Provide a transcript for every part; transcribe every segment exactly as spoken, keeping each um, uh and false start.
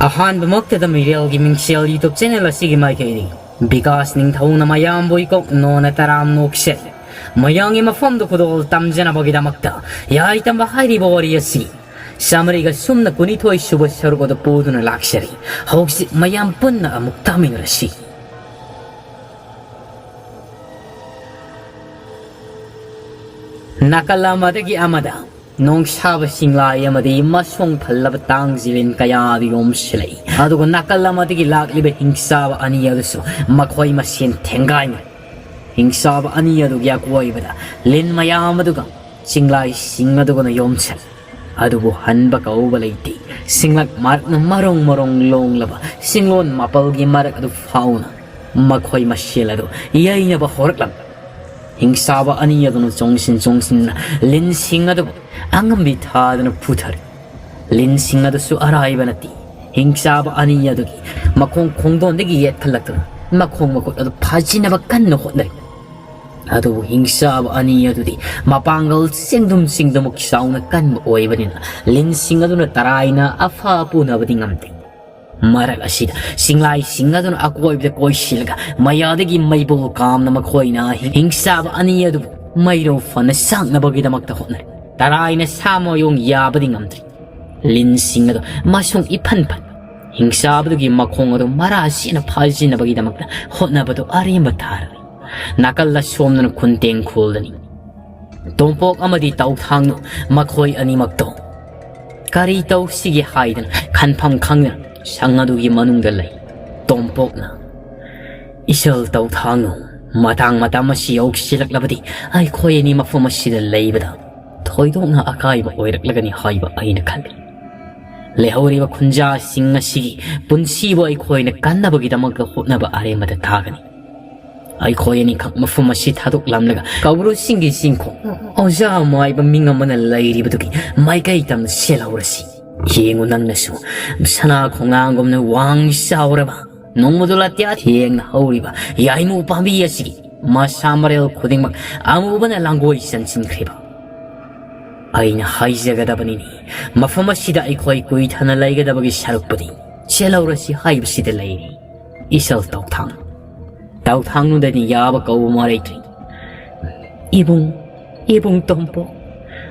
ꯑꯍꯥꯟꯕꯃꯛꯇꯗ ꯃꯤꯔꯦꯜꯒꯤ ꯃꯤꯡꯁꯦꯜ YouTube channel ꯑꯁꯤꯒꯤ ꯃꯥꯏꯀꯩꯗꯒꯤ ꯕꯤꯀꯥꯁ ꯅꯤꯡꯊꯧꯅ ꯃꯌꯥꯝꯕꯨ ꯏꯀꯣꯛ ꯅꯣꯟꯅ ꯇꯔꯥꯝꯅ ꯑꯣꯛꯆꯔꯤ꯫ ꯃꯌꯥꯝꯒꯤ ꯃꯐꯝꯗ ꯈꯨꯗꯣꯜ ꯇꯝꯖꯅꯕꯒꯤꯗꯃꯛꯇ ꯌꯥꯏꯇꯝꯕ ꯍꯥꯏꯔꯤꯕ ꯋꯥꯔꯤ ꯑꯁꯤ ꯆꯥꯃꯔꯤꯒ ꯁꯨꯝꯅ ꯀꯨꯟꯅꯤꯊꯣꯏ ꯁꯨꯕ ꯁꯔꯨꯛ ꯑꯗꯨ ꯄꯨꯗꯨꯅ ꯂꯥꯛꯆꯔꯤ꯫ ꯍꯧꯖꯤꯛ ꯃꯌꯥꯝ ꯄꯨꯟꯅ ꯑꯃꯨꯛ ꯇꯥꯃꯤꯟꯅꯔꯁꯤ꯫ ꯅꯥꯀꯜ ꯑꯃꯗꯒꯤ ꯑꯃꯗ ꯅꯣꯡꯁꯥꯕ ꯆꯤꯡꯂꯥꯏ ꯑꯃꯗꯤ ꯃꯁꯣꯡ ꯐꯜꯂꯕ ꯇꯥꯡꯖꯤꯂꯤꯟ ꯀꯌꯥꯗꯨ ꯌꯣꯝꯁꯤꯜꯂꯛꯏ꯫ ꯑꯗꯨꯒ ꯅꯥꯀꯜ ꯑꯃꯗꯒꯤ ꯂꯥꯛꯂꯤꯕ ꯍꯤꯡꯆꯥꯕ ꯑꯅꯤ ꯑꯗꯨꯁꯨ ꯃꯈꯣꯏ ꯃꯁꯦꯟ ꯊꯦꯡꯒꯥꯏꯅꯩ꯫ ꯍꯤꯡꯆꯥꯕ ꯑꯅꯤ ꯑꯗꯨꯒꯤ ꯑꯀꯣꯏꯕꯗ ꯂꯤꯟ ꯃꯌꯥꯝ ꯑꯗꯨꯒ ꯆꯤꯡꯂꯥꯏꯁꯤꯡ ꯑꯗꯨꯒꯅ ꯌꯣꯝꯁꯤꯜꯂꯤ꯫ ꯑꯗꯨꯕꯨ ꯍꯟꯕ ꯀꯧꯕ ꯂꯩꯇꯦ꯫ ꯁꯤꯡꯂꯛ ꯃꯔꯛꯅ ꯃꯔꯣꯡ ꯃꯔꯣꯡ ꯂꯣꯡꯂꯕ ꯁꯤꯡꯂꯣꯟ ꯃꯥꯄꯜꯒꯤ ꯃꯔꯛ ꯑꯗꯨ ꯐꯥꯎꯅ ꯃꯈꯣꯏ ꯃꯁꯦꯜ ꯑꯗꯨ ꯌꯩꯅꯕ ꯍꯧꯔꯛꯂꯝꯃꯤ꯫ ꯍꯤꯡꯆꯥꯕ ꯑꯅꯤ ꯑꯗꯨꯅ ꯆꯣꯡꯁꯤꯟ ꯆꯣꯡꯁꯤꯟꯅ ꯂꯤꯟꯁꯤꯡ ꯑꯗꯨꯕꯨ ꯑꯉꯝꯕꯤ ꯊꯥꯗꯨꯅ ꯐꯨꯊꯔꯤ꯫ ꯂꯤꯟꯁꯤꯡ ꯑꯗꯨꯁꯨ ꯑꯔꯥꯏꯕ ꯅꯠꯇꯦ꯫ ꯍꯤꯡꯆꯥꯕ ꯑꯅꯤ ꯑꯗꯨꯒꯤ ꯃꯈꯣꯡ ꯈꯣꯡꯗꯣꯟꯗꯒꯤ ꯌꯦꯠꯈꯠꯂꯛꯇꯨꯅ ꯃꯈꯣꯡ ꯃꯈꯨꯠ ꯑꯗꯨ ꯐꯥꯖꯤꯟꯅꯕ ꯀꯟꯅ ꯍꯣꯠꯅꯔꯤ꯫ ꯑꯗꯨꯕꯨ ꯍꯤꯡꯆꯥꯕ ꯑꯅꯤ ꯑꯗꯨꯗꯤ ꯃꯄꯥꯡꯒꯜ ꯆꯦꯡꯗꯨꯝ ꯆꯤꯡꯗꯨꯃꯨꯛ ꯆꯥꯎꯅ ꯀꯟꯕ ꯑꯣꯏꯕꯅꯤꯅ ꯂꯤꯟꯁꯤꯡ ꯑꯗꯨꯅ ꯇꯔꯥꯏꯅ ꯑꯐ ꯄꯨꯅꯕꯗꯤ ꯉꯝꯗꯦ꯫ ꯃꯔꯛ ꯑꯁꯤꯗ ꯆꯤꯡꯂꯥꯏꯁꯤꯡ ꯑꯗꯨꯅ ꯑꯀꯣꯏꯕꯗ ꯀꯣꯏꯁꯤꯜꯂꯒ ꯃꯌꯥꯗꯒꯤ ꯃꯩꯕꯨꯜ ꯀꯥꯝꯅ ꯃꯈꯣꯏꯅ ꯍꯤꯡꯆꯥꯕ ꯑꯅꯤ ꯑꯗꯨꯕꯨ ꯃꯩꯔꯧ ꯐꯅ ꯆꯥꯛꯅꯕꯒꯤꯗꯃꯛꯇ ꯍꯣꯠꯅꯔꯤ꯫ ꯇꯔꯥꯏꯅ ꯁꯥ ꯃꯌꯣꯡ ꯌꯥꯕꯗꯤ ꯉꯝꯗ꯭ꯔꯤ꯫ ꯂꯤꯟꯁꯤꯡ ꯑꯗꯨ ꯃꯁꯨꯡ ꯏꯐꯟ ꯐꯟ ꯍꯤꯡꯆꯥꯕꯗꯨꯒꯤ ꯃꯈꯣꯡ ꯑꯗꯨ ꯃꯔꯥ ꯁꯦꯠꯅ ꯐꯥꯖꯤꯟꯅꯕꯒꯤꯗꯃꯛꯇ ꯍꯣꯠꯅꯕꯗꯨ ꯑꯔꯦꯝꯕ ꯇꯥꯔꯔꯣꯏ꯫ ꯅꯥꯀꯜꯗ ꯁꯣꯝꯗꯅ ꯈꯨꯟꯇꯦꯡ ꯈꯨꯜꯗꯅꯤ꯫ ꯇꯣꯝꯄꯣꯛ ꯑꯃꯗꯤ ꯇꯧꯊꯥꯡꯅꯨ ꯃꯈꯣꯏ ꯑꯅꯤꯃꯛꯇꯣ ꯀꯔꯤ ꯇꯧꯁꯤꯒꯦ ꯍꯥꯏꯗꯅ ꯈꯟꯐꯝ ꯈꯪꯗꯅ ꯁꯪ ꯑꯗꯨꯒꯤ ꯃꯅꯨꯡꯗ ꯂꯩ꯫ ꯇꯣꯝꯄꯣꯛꯅ, "ꯏꯆꯜ ꯇꯧꯊꯥꯡꯅꯨ, ꯃꯇꯥꯡ ꯃꯇꯝ ꯑꯁꯤ ꯌꯧꯁꯤꯜꯂꯛꯂꯕꯗꯤ ꯑꯩꯈꯣꯏ ꯑꯅꯤ ꯃꯐꯝ ꯑꯁꯤꯗ ꯂꯩꯕꯗ ꯊꯣꯏꯗꯣꯛꯅ ꯑꯀꯥꯏꯕ ꯑꯣꯏꯔꯛꯂꯒꯅꯤ ꯍꯥꯏꯕ ꯑꯩꯅ ꯈꯜꯂꯤ꯫ ꯂꯩꯍꯧꯔꯤꯕ ꯈꯨꯟꯖꯥꯁꯤꯡ ꯑꯁꯤꯒꯤ ꯄꯨꯟꯁꯤꯕꯨ ꯑꯩꯈꯣꯏꯅ ꯀꯟꯅꯕꯒꯤꯗꯃꯛꯇ ꯍꯣꯠꯅꯕ ꯑꯔꯦꯝꯕꯗ ꯊꯥꯒꯅꯤ꯫ ꯑꯩꯈꯣꯏ ꯑꯅꯤꯈꯛ ꯃꯐꯝ ꯑꯁꯤ ꯊꯥꯗꯣꯛꯂꯝꯂꯒ ꯀꯧꯕ꯭ꯔꯨꯁꯤꯡꯒꯤ ꯆꯤꯡꯈꯣꯡ ꯑꯣꯖꯥ ꯃꯥꯏꯕ ꯃꯤꯡ ꯑꯃꯅ ꯂꯩꯔꯤꯕꯗꯨꯒꯤ ꯃꯥꯏꯀꯩ ꯇꯝꯅ ꯆꯦꯜꯍꯧꯔꯁꯤ꯫ ꯌꯦꯡꯉꯨ ꯅꯪꯅꯁꯨ, ꯁꯅꯥ ꯈꯣꯡꯅꯥꯡꯒꯨꯝꯅ ꯋꯥꯡ ꯆꯥꯎꯔꯕ ꯅꯣꯡꯃꯗꯣ ꯂꯥꯇꯤꯌꯥ ꯊꯦꯡꯅ ꯍꯧꯔꯤꯕ ꯌꯥꯏꯃꯨ ꯄꯥꯝꯕꯤ ꯑꯁꯤꯒꯤ ꯃꯁꯥ ꯃꯔꯦꯜ ꯈꯨꯗꯤꯡꯃꯛ ꯑꯃꯨꯕꯅ ꯂꯥꯡꯒꯣꯏ ꯆꯟꯁꯤꯟꯈ꯭ꯔꯤꯕ꯫ ꯑꯩꯅ ꯍꯥꯏꯖꯒꯗꯕꯅꯤꯅꯦ, ꯃꯐꯝ ꯑꯁꯤꯗ ꯑꯩꯈꯣꯏ ꯀꯨꯏꯊꯅ ꯂꯩꯒꯗꯕꯒꯤ ꯁꯔꯨꯛꯄꯨꯗꯤ ꯆꯦꯜꯍꯧꯔꯁꯤ ꯍꯥꯏꯕꯁꯤꯗ ꯂꯩꯔꯤ ꯏꯆꯜ ꯇꯧꯊꯥꯡ꯫ ꯇꯧꯊꯥꯡꯅꯨꯗꯗꯤ ꯌꯥꯕ ꯀꯧꯕ ꯃꯔꯩꯇ꯭ꯔꯤ꯫ "ꯏꯕꯨꯡ, ꯏꯕꯨꯡ ꯇꯣꯝꯄꯣꯛ,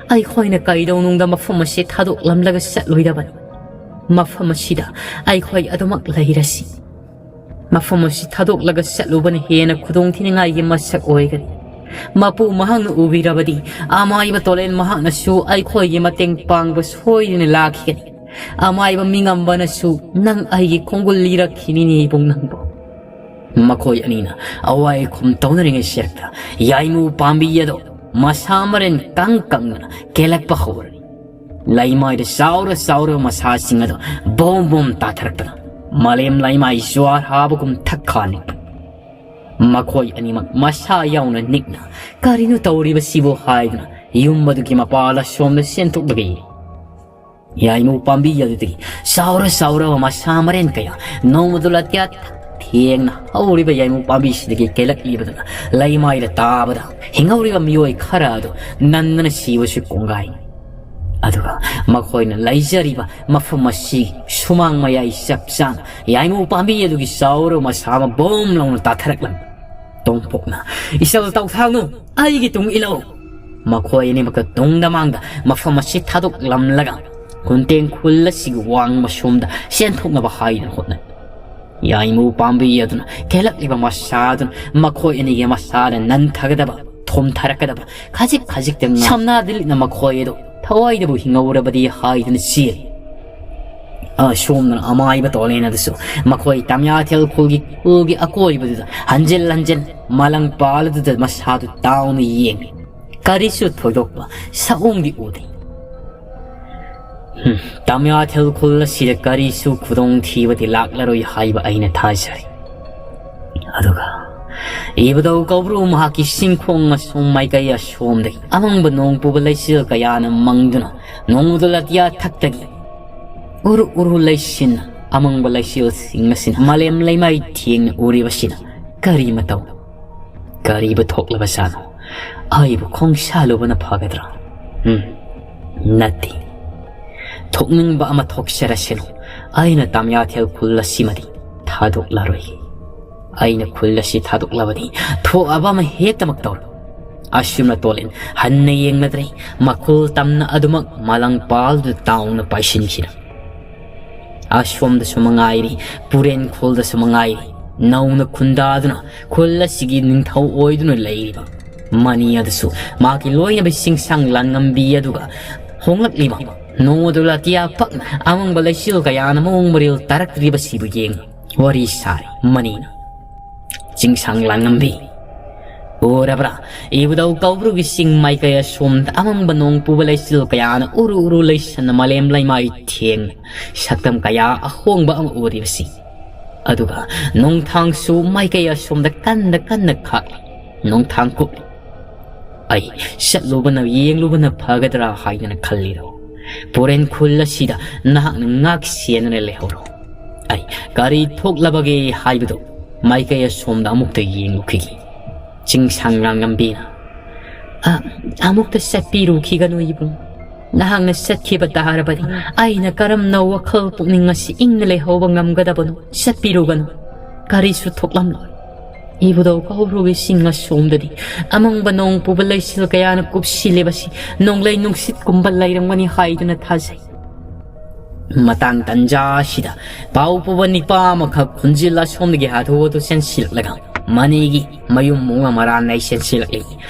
ꯑꯩꯈꯣꯏꯅ ꯀꯩꯗꯧꯅꯨꯡꯗ ꯃꯐꯝ ꯑꯁꯤ ꯊꯥꯗꯣꯛꯂꯝꯂꯒ ꯆꯠꯂꯣꯏꯗꯕꯅꯤ꯫ ꯃꯐꯝ ꯑꯁꯤꯗ ꯑꯩꯈꯣꯏ ꯑꯗꯨꯃꯛ ꯂꯩꯔꯁꯤ꯫ ꯃꯐꯝ ꯑꯁꯤ ꯊꯥꯗꯣꯛꯂꯒ ꯆꯠꯂꯨꯕꯅ ꯍꯦꯟꯅ ꯈꯨꯗꯣꯡꯊꯤꯅꯤꯡꯉꯥꯏꯒꯤ ꯃꯁꯛ ꯑꯣꯏꯒꯅꯤ꯫ ꯃꯄꯨ ꯃꯍꯥꯛꯅ ꯎꯕꯤꯔꯕꯗꯤ, ꯑꯃꯥꯏꯕ ꯇꯣꯂꯦꯟ ꯃꯍꯥꯛꯅꯁꯨ ꯑꯩꯈꯣꯏꯒꯤ ꯃꯇꯦꯡ ꯄꯥꯡꯕ ꯁꯣꯏꯗꯅ ꯂꯥꯛꯈꯤꯒꯅꯤ꯫ ꯑꯃꯥꯏꯕ ꯃꯤꯉꯝꯕꯅꯁꯨ ꯅꯪ ꯑꯩꯒꯤ ꯈꯣꯡꯒꯨꯜ ꯂꯤꯔꯛꯈꯤꯅꯤꯅꯦ ꯏꯕꯨꯡ ꯅꯪꯕꯨ"꯫ ꯃꯈꯣꯏ ꯑꯅꯤꯅ ꯑꯋꯥꯏ ꯑꯈꯨꯝ ꯇꯧꯅꯔꯤꯉꯩ ꯁꯦꯔꯛꯇ ꯌꯥꯏꯃꯨ ꯄꯥꯝꯕꯤ ꯑꯗꯣ ꯃꯁꯥ ꯃꯔꯦꯟ ꯀꯪ ꯀꯪꯗꯅ ꯀꯦꯜꯂꯛꯄ ꯍꯧꯔꯅꯤ꯫ ꯂꯩꯃꯥꯏꯗ ꯆꯥꯎꯔ ꯆꯥꯎꯔꯕ ꯃꯁꯥꯁꯤꯡ ꯑꯗꯣ ꯕꯣꯝ ꯕꯣꯝ ꯇꯥꯊꯔꯛꯄꯗ ꯃꯥꯂꯦꯝ ꯂꯩꯃꯥꯏ ꯖ꯭ꯋꯥꯔ ꯍꯥꯕꯒꯨꯝ ꯊꯛꯈꯥ ꯅꯤꯛꯄ꯫ ꯃꯈꯣꯏ ꯑꯅꯤꯃꯛ ꯃꯁꯥ ꯌꯥꯎꯅ ꯅꯤꯛꯅ "ꯀꯔꯤꯅꯣ ꯇꯧꯔꯤꯕꯁꯤꯕꯨ?" ꯍꯥꯏꯗꯨꯅ ꯌꯨꯝ ꯑꯗꯨꯒꯤ ꯃꯄꯥꯜ ꯑꯁꯣꯝꯗ ꯆꯦꯟꯊꯣꯛꯂꯒ ꯌꯦꯡꯏ꯫ ꯌꯥꯏꯃꯨ ꯄꯥꯝꯕꯤ ꯑꯗꯨꯗꯒꯤ ꯆꯥꯎꯔ ꯆꯥꯎꯔꯕ ꯃꯁꯥ ꯃꯔꯦꯟ ꯀꯌꯥ ꯅꯣꯡꯃꯗꯨ ꯂꯥꯇꯤꯌꯥ ꯊꯦꯡꯅ ꯍꯧꯔꯤꯕ ꯌꯥꯏꯃꯨ ꯄꯥꯝꯕꯤꯁꯤꯗꯒꯤ ꯀꯦꯜꯂꯛꯂꯤꯕꯗꯨꯅ ꯂꯩꯃꯥꯏꯗ ꯇꯥꯕꯗ ꯍꯤꯡꯍꯧꯔꯤꯕ ꯃꯤꯑꯣꯏ ꯈꯔ ꯑꯗꯨ ꯅꯟꯗꯅ ꯁꯤꯕꯁꯨ ꯀꯣꯡꯒꯥꯏꯅꯤ꯫ ꯑꯗꯨꯒ ꯃꯈꯣꯏꯅ ꯂꯩꯖꯔꯤꯕ ꯃꯐꯝ ꯑꯁꯤ ꯁꯨꯃꯥꯡ ꯃꯌꯥꯏ ꯆꯞ ꯆꯥꯅ ꯌꯥꯏꯃꯨ ꯄꯥꯝꯕꯤ ꯑꯗꯨꯒꯤ ꯆꯥꯎꯔꯕ ꯃꯁꯥ ꯑꯃ ꯕꯣꯝ ꯂꯥꯎꯅ ꯇꯥꯊꯔꯛꯂꯝꯃꯤ꯫ ꯇꯣꯝꯄꯣꯛꯅ, "ꯏꯆꯜ ꯇꯧꯊꯥꯡꯅꯨ, ꯑꯩꯒꯤ ꯇꯨꯡ ꯏꯜꯂꯛꯎ"꯫ ꯃꯈꯣꯏ ꯑꯅꯤꯃꯛꯀ ꯇꯨꯡꯗ ꯃꯥꯡꯗ ꯃꯐꯝ ꯑꯁꯤ ꯊꯥꯗꯣꯛꯂꯝꯂꯒ ꯀꯨꯟꯇꯦꯡ ꯈꯨꯜ ꯑꯁꯤꯒꯤ ꯋꯥꯡꯃ ꯁꯣꯝꯗ ꯆꯦꯟꯊꯣꯛꯅꯕ ꯍꯥꯏꯗꯨꯅ ꯍꯣꯠꯅꯩ꯫ ꯌꯥꯏꯃꯨ ꯄꯥꯝꯕꯤ ꯑꯗꯨꯅ ꯀꯦꯜꯂꯛꯂꯤꯕ ꯃꯁꯥ ꯑꯗꯨꯅ ꯃꯈꯣꯏ ꯑꯅꯤꯒꯤ ꯃꯁꯥꯗ ꯅꯟꯊꯒꯗꯕ, ꯊꯣꯝꯊꯔꯛꯀꯗꯕ, ꯈꯖꯤꯛ ꯈꯖꯤꯛꯇ ꯁꯝꯅꯥꯗ ꯂꯤꯠꯅ ꯃꯈꯣꯏ ꯑꯗꯨ ꯊꯋꯥꯏꯗꯕꯨ ꯍꯤꯡꯍꯧꯔꯕꯗꯤ ꯍꯥꯏꯗꯨꯅ ꯆꯦꯜꯂꯤ꯫ ꯑꯁꯣꯝꯗꯅ ꯑꯃꯥꯏꯕ ꯇꯣꯂꯦꯟ ꯑꯗꯨꯁꯨ ꯃꯈꯣꯏ ꯇꯝꯌꯥꯊꯦꯜ ꯈꯨꯜꯒꯤ, ꯈꯨꯜꯒꯤ ꯑꯀꯣꯏꯕꯗꯨꯗ ꯍꯟꯖꯤꯟ ꯍꯟꯖꯤꯟ ꯃꯂꯪ ꯄꯥꯜꯂꯗꯨꯗ ꯃꯁꯥꯗꯨ ꯇꯥꯎꯅ ꯌꯦꯡꯂꯤ꯫ ꯀꯔꯤꯁꯨ ꯊꯣꯏꯗꯣꯛꯄ ꯁꯛꯑꯣꯡꯗꯤ ꯎꯗꯦ꯫ ꯍꯨꯝ, ꯇꯝꯌꯥꯊꯦꯜ ꯈꯨꯜ ꯑꯁꯤꯗ ꯀꯔꯤꯁꯨ ꯈꯨꯗꯣꯡꯊꯤꯕꯗꯤ ꯂꯥꯛꯂꯔꯣꯏ ꯍꯥꯏꯕ ꯑꯩꯅ ꯊꯥꯖꯔꯤ꯫ ꯑꯗꯨꯒ ꯏꯕꯨꯙꯧ ꯀꯧꯕ꯭ꯔꯨ ꯃꯍꯥꯛꯀꯤ ꯆꯤꯡꯈꯣꯡ ꯑꯁꯣꯝ ꯃꯥꯏꯀꯩ ꯑꯁꯣꯝꯗꯒꯤ ꯑꯃꯪꯕ ꯅꯣꯡ ꯄꯨꯕ ꯂꯩꯆꯤꯜ ꯀꯌꯥꯅ ꯃꯪꯗꯨꯅ ꯅꯣꯡꯃꯗꯣ ꯂꯥꯇꯤꯌꯥ ꯊꯛꯇꯒꯤ ꯎꯔꯨ ꯎꯔꯨ ꯂꯩꯁꯤꯟꯅ ꯑꯃꯪꯕ ꯂꯩꯆꯤꯜꯁꯤꯡ ꯑꯁꯤꯅ ꯃꯥꯂꯦꯝ ꯂꯩꯃꯥꯏ ꯊꯦꯡꯅ ꯎꯔꯤꯕꯁꯤꯅ ꯀꯔꯤ ꯃꯇꯧ, ꯀꯔꯤꯕꯨ ꯊꯣꯛꯂꯕꯖꯥꯠꯅꯣ? ꯑꯩꯕꯨ ꯈꯣꯡꯁꯥꯜꯂꯨꯕꯅ ꯐꯒꯗ꯭ꯔꯥ? ꯎꯝ, ꯅꯠꯇꯦ꯫ ꯊꯣꯛꯅꯤꯡꯕ ꯑꯃ ꯊꯣꯛꯆꯔꯁꯅꯨ꯫ ꯑꯩꯅ ꯇꯥꯃꯤꯌꯥꯊꯦꯜ ꯈꯨꯜ ꯑꯁꯤꯃꯗꯤ ꯊꯥꯗꯣꯛꯂꯔꯣꯏ꯫ ꯑꯩꯅ ꯈꯨꯜ ꯑꯁꯤ ꯊꯥꯗꯣꯛꯂꯕꯗꯤ ꯊꯣꯛꯑꯕ ꯑꯃ ꯍꯦꯛꯇꯃꯛ ꯇꯧꯔꯣ꯫ ꯑꯁꯨꯝꯅ ꯇꯣꯂꯦꯟ ꯍꯟꯅ ꯌꯦꯡꯂꯗ꯭ꯔꯦ꯫ ꯃꯈꯨꯜ ꯇꯝꯅ ꯑꯗꯨꯃꯛ ꯃꯂꯪꯄꯥꯜꯗꯨꯗ ꯇꯥꯎꯅ ꯄꯥꯏꯁꯤꯟꯈꯤꯔꯝꯃꯤ꯫ ꯑꯁꯣꯝꯗꯁꯨ ꯃꯉꯥꯏꯔꯤ, ꯄꯨꯔꯦꯟ ꯈꯨꯜꯗꯁꯨ ꯃꯉꯥꯏꯔꯤ, ꯅꯧꯅ ꯈꯨꯟꯗꯥꯗꯨꯅ ꯈꯨꯜ ꯑꯁꯤꯒꯤ ꯅꯤꯡꯊꯧ ꯑꯣꯏꯗꯨꯅ ꯂꯩꯔꯤꯕ ꯃꯅꯤ ꯑꯗꯨꯁꯨ ꯃꯍꯥꯛꯀꯤ ꯂꯣꯏꯅꯕ ꯆꯤꯡꯁꯥꯡ ꯂꯥꯟꯉꯝꯕꯤ ꯑꯗꯨꯒ ꯍꯣꯡꯂꯛꯂꯤꯕ ꯅꯣꯡꯃꯗꯨ ꯂꯥꯇꯤꯌꯥ ꯄꯛꯅ ꯑꯃꯪꯕ ꯂꯩꯆꯤꯜ ꯀꯌꯥꯅ ꯃꯑꯣꯡ ꯃꯔꯤꯜ ꯇꯥꯔꯛꯇ꯭ꯔꯤꯕꯁꯤꯕꯨ ꯌꯦꯡ ꯋꯥꯔꯤ ꯁꯥꯔꯤ ꯃꯅꯤꯅ꯫ ꯆꯤꯡꯁꯥꯡ ꯂꯥꯟꯉꯝꯕꯤ, ꯎꯔꯕ꯭ꯔꯥ? ꯏꯕꯨꯙꯧ ꯀꯧꯕ꯭ꯔꯨꯒꯤ ꯆꯤꯡ ꯃꯥꯏꯀꯩ ꯑꯁꯣꯝꯗ ꯑꯃꯝꯕ ꯅꯣꯡ ꯄꯨꯕ ꯂꯩꯆꯤꯜ ꯀꯌꯥꯅ ꯎꯔꯨ ꯎꯔꯨ ꯂꯩꯁꯟꯅ ꯃꯥꯂꯦꯝ ꯂꯩꯃꯥꯏ ꯊꯦꯡꯅ ꯁꯛꯇꯝ ꯀꯌꯥ ꯑꯍꯣꯡꯕ ꯑꯃ ꯎꯔꯤꯕꯁꯤ꯫ ꯑꯗꯨꯒ ꯅꯣꯡꯊꯥꯡꯁꯨ ꯃꯥꯏꯀꯩ ꯑꯁꯣꯝꯗ ꯀꯟꯅ ꯀꯟꯅ ꯈꯥꯛꯂꯤ꯫ ꯅꯣꯡꯊꯥꯡ ꯀꯨꯞꯂꯤ꯫ ꯑꯩ ꯆꯠꯂꯨꯕꯅ ꯌꯦꯡꯂꯨꯕꯅ ꯐꯒꯗ꯭ꯔꯥ ꯍꯥꯏꯗꯅ ꯈꯜꯂꯤꯔꯣ? ꯄꯣꯔꯦꯟ ꯈꯨꯜ ꯑꯁꯤꯗ ꯅꯍꯥꯛꯅ ꯉꯥꯛ ꯁꯦꯟꯅꯅ ꯂꯩꯍꯧꯔꯣ꯫ ꯑꯩ ꯀꯔꯤ ꯊꯣꯛꯂꯕꯒꯦ ꯍꯥꯏꯕꯗꯨ ꯃꯥꯏꯀꯩ ꯑꯁꯣꯝꯗ ꯑꯃꯨꯛꯇ ꯌꯦꯡꯂꯨꯈꯤꯒꯦ꯫ ꯆꯤꯡꯁꯥꯡ ꯂꯥꯡꯉꯝꯕꯤꯅ, "ꯑ, ꯑꯃꯨꯛꯇ ꯆꯠꯄꯤꯔꯨꯈꯤꯒꯅꯨ ꯏꯕꯨꯡ꯫ ꯅꯍꯥꯛꯅ ꯆꯠꯈꯤꯕ ꯇꯥꯔꯕꯗꯤ ꯑꯩꯅ ꯀꯔꯝꯅ ꯋꯥꯈꯜ ꯄꯨꯛꯅꯤꯡ ꯑꯁꯤ ꯏꯪꯅ ꯂꯩꯍꯧꯕ ꯉꯝꯒꯗꯕꯅꯣ? ꯆꯠꯄꯤꯔꯨꯒꯅꯨ꯫ ꯀꯔꯤꯁꯨ ꯊꯣꯛꯂꯝꯂꯣꯏ꯫ ꯏꯕꯨꯙꯧ ꯀꯧꯕ꯭ꯔꯨꯒꯤ ꯆꯤꯡ ꯑꯁꯣꯝꯗꯗꯤ ꯑꯃꯪꯕ ꯅꯣꯡ ꯄꯨꯕ ꯂꯩꯆꯤꯜ ꯀꯌꯥꯅ ꯀꯨꯞꯁꯤꯜꯂꯤꯕꯁꯤ ꯅꯣꯡꯂꯩ ꯅꯨꯡꯁꯤꯠꯀꯨꯝꯕ ꯂꯩꯔꯝꯒꯅꯤ ꯍꯥꯏꯗꯨꯅ ꯊꯥꯖꯩ꯫" ꯃꯇꯥꯡ ꯇꯟꯖꯥ ꯑꯁꯤꯗ ꯄꯥꯎ ꯄꯨꯕ ꯅꯤꯄꯥ ꯑꯃꯈꯛ ꯈꯨꯟꯖꯤꯜ ꯑꯁꯣꯝꯗꯒꯤ ꯍꯥꯊꯨ ꯍꯥꯊꯨ ꯆꯦꯟꯁꯤꯜꯂꯛꯂꯒ ꯃꯅꯤꯒꯤ ꯃꯌꯨꯝ ꯃꯨꯡ ꯑꯃꯔꯥꯟꯅ ꯆꯦꯟꯁꯤꯜꯂꯛꯂꯤ꯫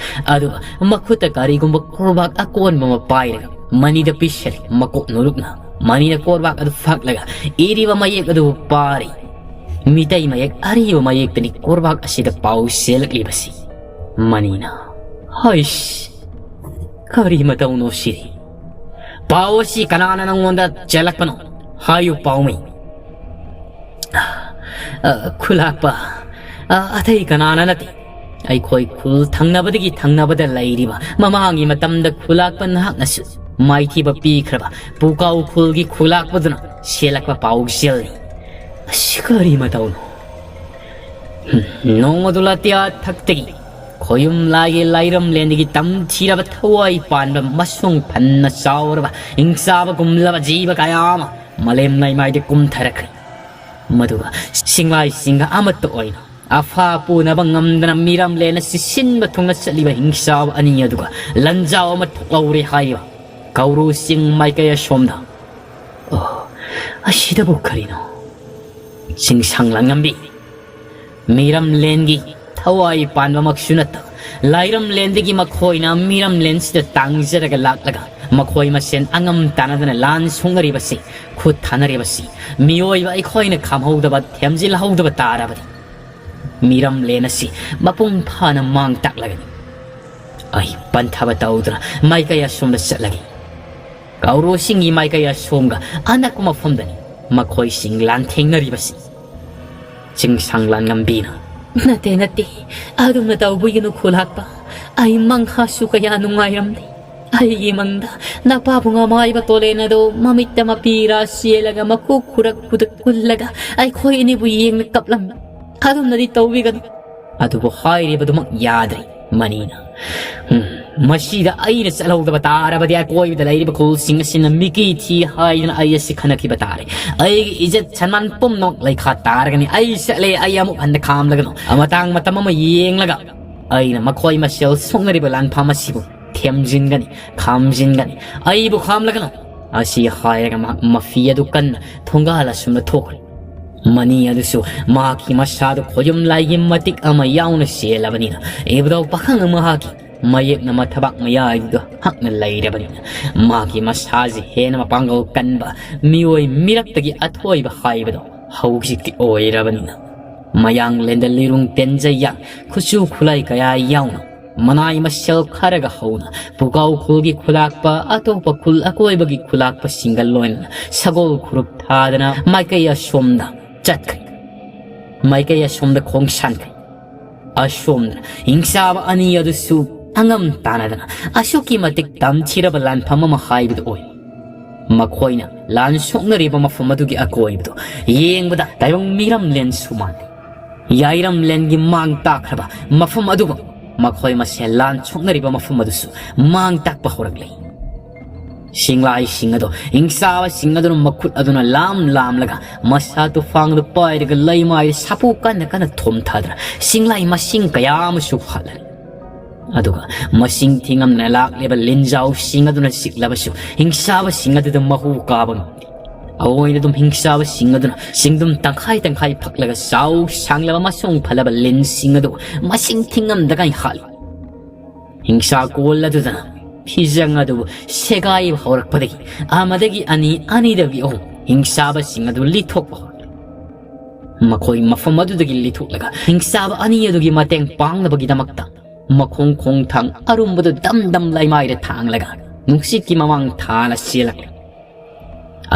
ꯑꯗꯨꯒ ꯃꯈꯨꯠꯇ ꯀꯔꯤꯒꯨꯝꯕ ꯀꯣꯔꯕꯥꯛ ꯑꯀꯣꯟꯕ ꯑꯃ ꯄꯥꯏꯔꯒ ꯃꯅꯤꯗ ꯄꯤꯁꯜꯂꯤ꯫ ꯃꯀꯣꯛ ꯅꯨꯔꯨꯛꯅ ꯃꯅꯤꯅ ꯀꯣꯔꯕꯥꯛ ꯑꯗꯨ ꯐꯥꯛꯂꯒ ꯏꯔꯤꯕ ꯃꯌꯦꯛ ꯑꯗꯨꯕꯨ ꯄꯥꯔꯤ꯫ ꯃꯤꯇꯩ ꯃꯌꯦꯛ ꯑꯔꯤꯕ ꯃꯌꯦꯛꯇꯅꯤ ꯀꯣꯔꯕꯥꯛ ꯑꯁꯤꯗ ꯄꯥꯎ ꯆꯦꯜꯂꯛꯂꯤꯕꯁꯤ꯫ ꯃꯅꯤꯅ, "ꯍꯩꯁ, ꯀꯔꯤ ꯃꯇꯧꯅꯣ ꯁꯤꯗꯤ? ꯄꯥꯎ ꯑꯁꯤ ꯀꯅꯥꯅ ꯅꯪꯉꯣꯟꯗ ꯆꯦꯜꯂꯛꯄꯅꯣ? ꯍꯥꯏꯌꯨ ꯄꯥꯎꯃꯤ꯫" "ꯑ, ꯈꯨꯂꯥꯛꯄ, ꯑ, ꯑꯇꯩ ꯀꯅꯥꯅ ꯅꯠꯇꯦ꯫ ꯑꯩꯈꯣꯏ ꯈꯨꯜ ꯊꯪꯅꯕꯗꯒꯤ ꯊꯪꯅꯕꯗ ꯂꯩꯔꯤꯕ ꯃꯃꯥꯡꯒꯤ ꯃꯇꯝꯗ ꯈꯨꯂꯥꯛꯄ ꯅꯍꯥꯛꯅꯁꯨ ꯃꯥꯏꯊꯤꯕ ꯄꯤꯈ꯭ꯔꯕ ꯄꯨꯀꯥꯎ ꯈꯨꯜꯒꯤ ꯈꯨꯂꯥꯛꯄꯗꯨꯅ ꯁꯦꯜꯂꯛꯄ ꯄꯥꯎꯖꯦꯜꯅꯤ꯫ ꯑꯁꯤ ꯀꯔꯤ ꯃꯇꯧꯅꯣ? ꯍꯨꯝ, ꯅꯣꯡꯃꯗꯨ ꯂꯥꯇꯤꯌꯥ ꯊꯛꯇꯒꯤ ꯈꯣꯌꯨꯝ ꯂꯥꯏꯒꯤ ꯂꯥꯏꯔꯝꯂꯦꯟꯗꯒꯤ ꯇꯝꯊꯤꯔꯕ ꯊꯋꯥꯏ ꯄꯥꯟꯕ ꯃꯁꯨꯡ ꯐꯟꯅ ꯆꯥꯎꯔꯕ ꯍꯤꯡꯆꯥꯕ ꯒꯨꯝꯂꯕ ꯖꯤꯕ ꯀꯌꯥ ꯑꯃ ꯃꯥꯂꯦꯝ ꯂꯩꯃꯥꯏꯗ ꯀꯨꯝꯊꯔꯛꯈ꯭ꯔꯦ꯫ ꯃꯗꯨꯒ ꯁꯤꯡꯂꯥꯏꯁꯤꯡꯒ ꯑꯃꯠꯇ ꯑꯣꯏꯅ ꯑꯐꯥ ꯄꯨꯅꯕ ꯉꯝꯗꯅ ꯃꯤꯔꯝꯂꯦꯟ ꯑꯁꯤ ꯁꯤꯟꯕ ꯊꯨꯡꯅ ꯆꯠꯂꯤꯕ ꯍꯤꯡꯆꯥꯕ ꯑꯅꯤ ꯑꯗꯨꯒ ꯂꯥꯟꯖꯥꯎ ꯑꯃ ꯊꯣꯛꯍꯧꯔꯦ ꯍꯥꯏꯔꯤꯕ ꯀꯧꯔꯨ ꯆꯤꯡ ꯃꯥꯏꯀꯩ ꯑꯁꯣꯝꯗ꯫ ꯑꯣ, ꯑꯁꯤꯗꯕꯨ ꯀꯔꯤꯅꯣ? ꯆꯤꯡꯁꯥꯡ ꯂꯥꯟꯉꯝꯕꯤ, ꯃꯤꯔꯝꯂꯦꯟꯒꯤ ꯊꯋꯥꯏ ꯄꯥꯟꯕꯃꯛꯁꯨ ꯅꯠꯇ, ꯂꯥꯏꯔꯝꯂꯦꯟꯗꯒꯤ ꯃꯈꯣꯏꯅ ꯃꯤꯔꯝꯂꯦꯟꯁꯤꯗ ꯇꯥꯡꯖꯔꯒ ꯂꯥꯛꯂꯒ ꯃꯈꯣꯏ ꯃꯁꯦꯟ ꯑꯉꯝ ꯇꯥꯟꯅꯗꯅ ꯂꯥꯟ ꯁꯣꯛꯅꯔꯤꯕꯁꯤ, ꯈꯨꯠ ꯊꯥꯅꯔꯤꯕꯁꯤ ꯃꯤꯑꯣꯏꯕ ꯑꯩꯈꯣꯏꯅ ꯈꯥꯝꯍꯧꯗꯕ, ꯊꯦꯝꯖꯤꯜꯍꯧꯗꯕ ꯇꯥꯔꯕꯗꯤ ꯃꯤꯔꯝꯂꯦꯟ ꯑꯁꯤ ꯃꯄꯨꯡ ꯐꯥꯅ ꯃꯥꯡ ꯇꯥꯛꯂꯒꯅꯤ꯫ ꯑꯩ ꯄꯟꯊꯕ ꯇꯧꯗꯨꯅ ꯃꯥꯏꯀꯩ ꯑꯁꯣꯝꯗ ꯆꯠꯂꯒꯦ꯫ ꯀꯧꯔꯨꯁꯤꯡꯒꯤ ꯃꯥꯏꯀꯩ ꯑꯁꯣꯝꯒ ꯑꯅꯛꯄ ꯃꯐꯝꯗꯅꯤ ꯃꯈꯣꯏꯁꯤꯡ ꯂꯥꯟꯊꯦꯡꯅꯔꯤꯕꯁꯤ꯫ ꯆꯤꯡꯁꯥꯡ ꯂꯥꯟꯉꯝꯕꯤꯅ, "ꯅꯠꯇꯦ, ꯅꯠꯇꯦ, ꯑꯗꯨꯝꯅ ꯇꯧꯕꯤꯒꯅꯨ ꯈꯨꯂꯥꯛꯄ꯫ ꯑꯩ ꯃꯪꯍꯥꯁꯨ ꯀꯌꯥ ꯅꯨꯡꯉꯥꯏꯔꯝꯗꯦ꯫ ꯑꯩꯒꯤ ꯃꯪꯗ ꯅꯄꯥꯕꯨꯡ ꯑꯃꯥꯏꯕ ꯇꯣꯂꯦꯟ ꯑꯗꯣ ꯃꯃꯤꯠꯇ ꯃꯄꯤꯔꯥ ꯆꯦꯜꯂꯒ ꯃꯀꯣꯛ ꯈꯨꯔꯛ ꯈꯨꯗꯛ ꯀꯨꯜꯂꯒ ꯑꯩꯈꯣꯏ ꯑꯅꯤꯕꯨ ꯌꯦꯡꯅ ꯀꯞꯂꯝꯃꯤ꯫ ꯑꯗꯨꯝꯅꯗꯤ ꯇꯧꯕꯤꯒꯅꯨ꯫" ꯑꯗꯨꯕꯨ ꯍꯥꯏꯔꯤꯕꯗꯨꯃꯛ ꯌꯥꯗ꯭ꯔꯦ ꯃꯅꯤꯅ꯫ ꯎꯝ, ꯃꯁꯤꯗ ꯑꯩꯅ ꯆꯠꯍꯧꯗꯕ ꯇꯥꯔꯕꯗꯤ ꯑꯀꯣꯏꯕꯗ ꯂꯩꯔꯤꯕ ꯈꯨꯜꯁꯤꯡ ꯑꯁꯤꯅ ꯃꯤꯀꯤ ꯊꯤ ꯍꯥꯏꯗꯨꯅ ꯑꯩ ꯑꯁꯤ ꯈꯟꯅꯈꯤꯕ ꯇꯥꯔꯦ꯫ ꯑꯩꯒꯤ ꯏꯖꯠ ꯁꯟꯃꯥꯟ ꯄꯨꯝꯅꯃꯛ ꯂꯩꯈꯥ ꯇꯥꯔꯒꯅꯤ꯫ ꯑꯩ ꯆꯠꯂꯦ, ꯑꯩ ꯑꯃꯨꯛ ꯍꯟꯅ ꯈꯥꯝꯂꯒꯅꯨ꯫ ꯃꯇꯥꯡ ꯃꯇꯝ ꯑꯃ ꯌꯦꯡꯂꯒ ꯑꯩꯅ ꯃꯈꯣꯏ ꯃꯁꯦꯜ ꯁꯣꯛꯅꯔꯤꯕ ꯂꯥꯟꯐꯝ ꯑꯁꯤꯕꯨ ꯊꯦꯝꯖꯤꯟꯒꯅꯤ, ꯈꯥꯝꯖꯤꯟꯒꯅꯤ꯫ ꯑꯩꯕꯨ ꯈꯥꯝꯂꯒꯅꯨ꯫ ꯑꯁꯤ ꯍꯥꯏꯔꯒ ꯃꯍꯥꯛ ꯃꯐꯤ ꯑꯗꯨ ꯀꯟꯅ ꯊꯣꯡꯒꯥꯜ ꯑꯁꯨꯝꯅ ꯊꯣꯛꯈ꯭ꯔꯦ꯫ ꯃꯅꯤ ꯑꯗꯨꯁꯨ ꯃꯍꯥꯛꯀꯤ ꯃꯁꯥꯗꯨ ꯈꯣꯌꯨꯝ ꯂꯥꯏꯒꯤ ꯃꯇꯤꯛ ꯑꯃ ꯌꯥꯎꯅ ꯆꯦꯜꯂꯕꯅꯤꯅ ꯏꯕꯨꯙꯧ ꯄꯥꯈꯪ ꯃꯍꯥꯛꯀꯤ ꯃꯌꯦꯛꯅ ꯃꯊꯕꯥꯛ ꯃꯌꯥꯏꯗꯨꯗ ꯍꯛꯅ ꯂꯩꯔꯕꯅꯤꯅ ꯃꯍꯥꯛꯀꯤ ꯃꯁꯥꯁꯤ ꯍꯦꯟꯅ ꯃꯄꯥꯡꯒꯜ ꯀꯟꯕ ꯃꯤꯑꯣꯏ ꯃꯤꯔꯛꯇꯒꯤ ꯑꯊꯣꯏꯕ ꯍꯥꯏꯕꯗꯣ ꯍꯧꯖꯤꯛꯇꯤ ꯑꯣꯏꯔꯕꯅꯤꯅ ꯃꯌꯥꯡꯂꯦꯟꯗ ꯂꯤꯔꯨꯡ ꯇꯦꯟꯖꯩꯌꯥꯡ ꯈꯨꯠꯁꯨ ꯈꯨꯠꯂꯥꯏ ꯀꯌꯥ ꯌꯥꯎꯅ ꯃꯅꯥꯏ ꯃꯁꯦꯜ ꯈꯔꯒ ꯍꯧꯅ ꯄꯨꯒꯥꯎ ꯈꯨꯜꯒꯤ ꯈꯨꯂꯥꯛꯄ, ꯑꯇꯣꯞꯄ ꯈꯨꯜ ꯑꯀꯣꯏꯕꯒꯤ ꯈꯨꯂꯥꯛꯄꯁꯤꯡꯒ ꯂꯣꯏꯅꯅ ꯁꯒꯣꯜ ꯈꯨꯔꯨꯞ ꯊꯥꯗꯅ ꯃꯥꯏꯀꯩ ꯑꯁꯣꯝꯗ ꯆꯠꯈ꯭ꯔꯦ꯫ ꯃꯥꯏꯀꯩ ꯑꯁꯣꯝꯗ ꯈꯣꯡꯁꯥꯟꯈ꯭ꯔꯦ꯫ ꯑꯁꯣꯝꯗ ꯍꯤꯡꯆꯥꯕ ꯑꯅꯤ ꯑꯗꯨꯁꯨ ꯑꯉꯝ ꯇꯥꯟꯅꯗꯅ ꯑꯁꯨꯛꯀꯤ ꯃꯇꯤꯛ ꯇꯝꯊꯤꯔꯕ ꯂꯥꯟꯐꯝ ꯑꯃ ꯍꯥꯏꯕꯗꯨ ꯑꯣꯏ꯫ ꯃꯈꯣꯏꯅ ꯂꯥꯟ ꯁꯣꯛꯅꯔꯤꯕ ꯃꯐꯝ ꯑꯗꯨꯒꯤ ꯑꯀꯣꯏꯕꯗꯨ ꯌꯦꯡꯕꯗ ꯇꯥꯏꯕꯪ ꯃꯤꯔꯝꯂꯦꯟꯁꯨ ꯃꯥꯟꯗꯦ꯫ ꯌꯥꯏꯔꯝꯂꯦꯟꯒꯤ ꯃꯥꯡ ꯇꯥꯛꯈ꯭ꯔꯕ ꯃꯐꯝ ꯑꯗꯨꯒ ꯃꯈꯣꯏ ꯃꯁꯦꯜ ꯂꯥꯟ ꯁꯣꯛꯅꯔꯤꯕ ꯃꯐꯝ ꯑꯗꯨꯁꯨ ꯃꯥꯡ ꯇꯥꯛꯄ ꯍꯧꯔꯛꯂꯦ꯫ ꯁꯤꯡꯂꯥꯏꯁꯤꯡ ꯑꯗꯣ ꯍꯤꯡꯆꯥꯕꯁꯤꯡ ꯑꯗꯨꯅ ꯃꯈꯨꯠ ꯑꯗꯨꯅ ꯂꯥꯝ ꯂꯥꯝꯂꯒ ꯃꯁꯥ ꯇꯨꯐꯥꯡꯗꯨ ꯄꯥꯏꯔꯒ ꯂꯩꯃꯥꯏꯗ ꯁꯥꯐꯨ ꯀꯟꯅ ꯀꯟꯅ ꯊꯣꯝꯊꯗꯅ ꯁꯤꯡꯂꯥꯏ ꯃꯁꯤꯡ ꯀꯌꯥ ꯑꯃꯁꯨ ꯍꯥꯠꯂꯦ꯫ ꯑꯗꯨꯒ ꯃꯁꯤꯡ ꯊꯤꯉꯝꯗꯅ ꯂꯥꯛꯂꯤꯕ ꯂꯤꯟꯖꯥꯎꯁꯤꯡ ꯑꯗꯨꯅ ꯆꯤꯛꯂꯕꯁꯨ ꯍꯤꯡꯆꯥꯕꯁꯤꯡ ꯑꯗꯨꯗ ꯃꯍꯨ ꯀꯥꯕ ꯉꯝꯗꯦ꯫ ꯑꯑꯣꯏꯅ ꯑꯗꯨꯝ ꯍꯤꯡꯆꯥꯕꯁꯤꯡ ꯑꯗꯨꯅ ꯆꯤꯡꯗꯨꯝ ꯇꯪꯈꯥꯏ ꯇꯪꯈꯥꯏ ꯐꯛꯂꯒ ꯆꯥꯎ ꯁꯥꯡꯂꯕ ꯃꯁꯣꯡ ꯐꯜꯂꯕ ꯂꯤꯟꯁꯤꯡ ꯑꯗꯨ ꯃꯁꯤꯡ ꯊꯤꯉꯝꯗꯒꯩ ꯍꯥꯠꯂꯤ꯫ ꯍꯤꯡꯁꯥ ꯀꯣꯜ ꯑꯗꯨꯗꯅ ꯐꯤꯖꯪ ꯑꯗꯨꯕꯨ ꯁꯦꯒꯥꯏꯕ ꯍꯧꯔꯛꯄꯗꯒꯤ ꯑꯃꯗꯒꯤ ꯑꯅꯤ, ꯑꯅꯤꯗꯒꯤ ꯑꯍꯨꯝ ꯍꯤꯡꯆꯥꯕꯁꯤꯡ ꯑꯗꯨ ꯂꯤꯊꯣꯛꯄ ꯍꯧꯔꯛꯂꯤ꯫ ꯃꯈꯣꯏ ꯃꯐꯝ ꯑꯗꯨꯗꯒꯤ ꯂꯤꯊꯣꯛꯂꯒ ꯍꯤꯡꯆꯥꯕ ꯑꯅꯤ ꯑꯗꯨꯒꯤ ꯃꯇꯦꯡ ꯄꯥꯡꯅꯕꯒꯤꯗꯃꯛꯇ ꯃꯈꯣꯡ ꯈꯣꯡꯊꯥꯡ ꯑꯔꯨꯝꯕꯗꯨ ꯗꯝ ꯗꯝ ꯂꯩꯃꯥꯏꯗ ꯊꯥꯡꯂꯒ ꯅꯨꯡꯁꯤꯠꯀꯤ ꯃꯃꯥꯡ ꯊꯥꯅ ꯆꯦꯜꯂꯛꯂꯤ꯫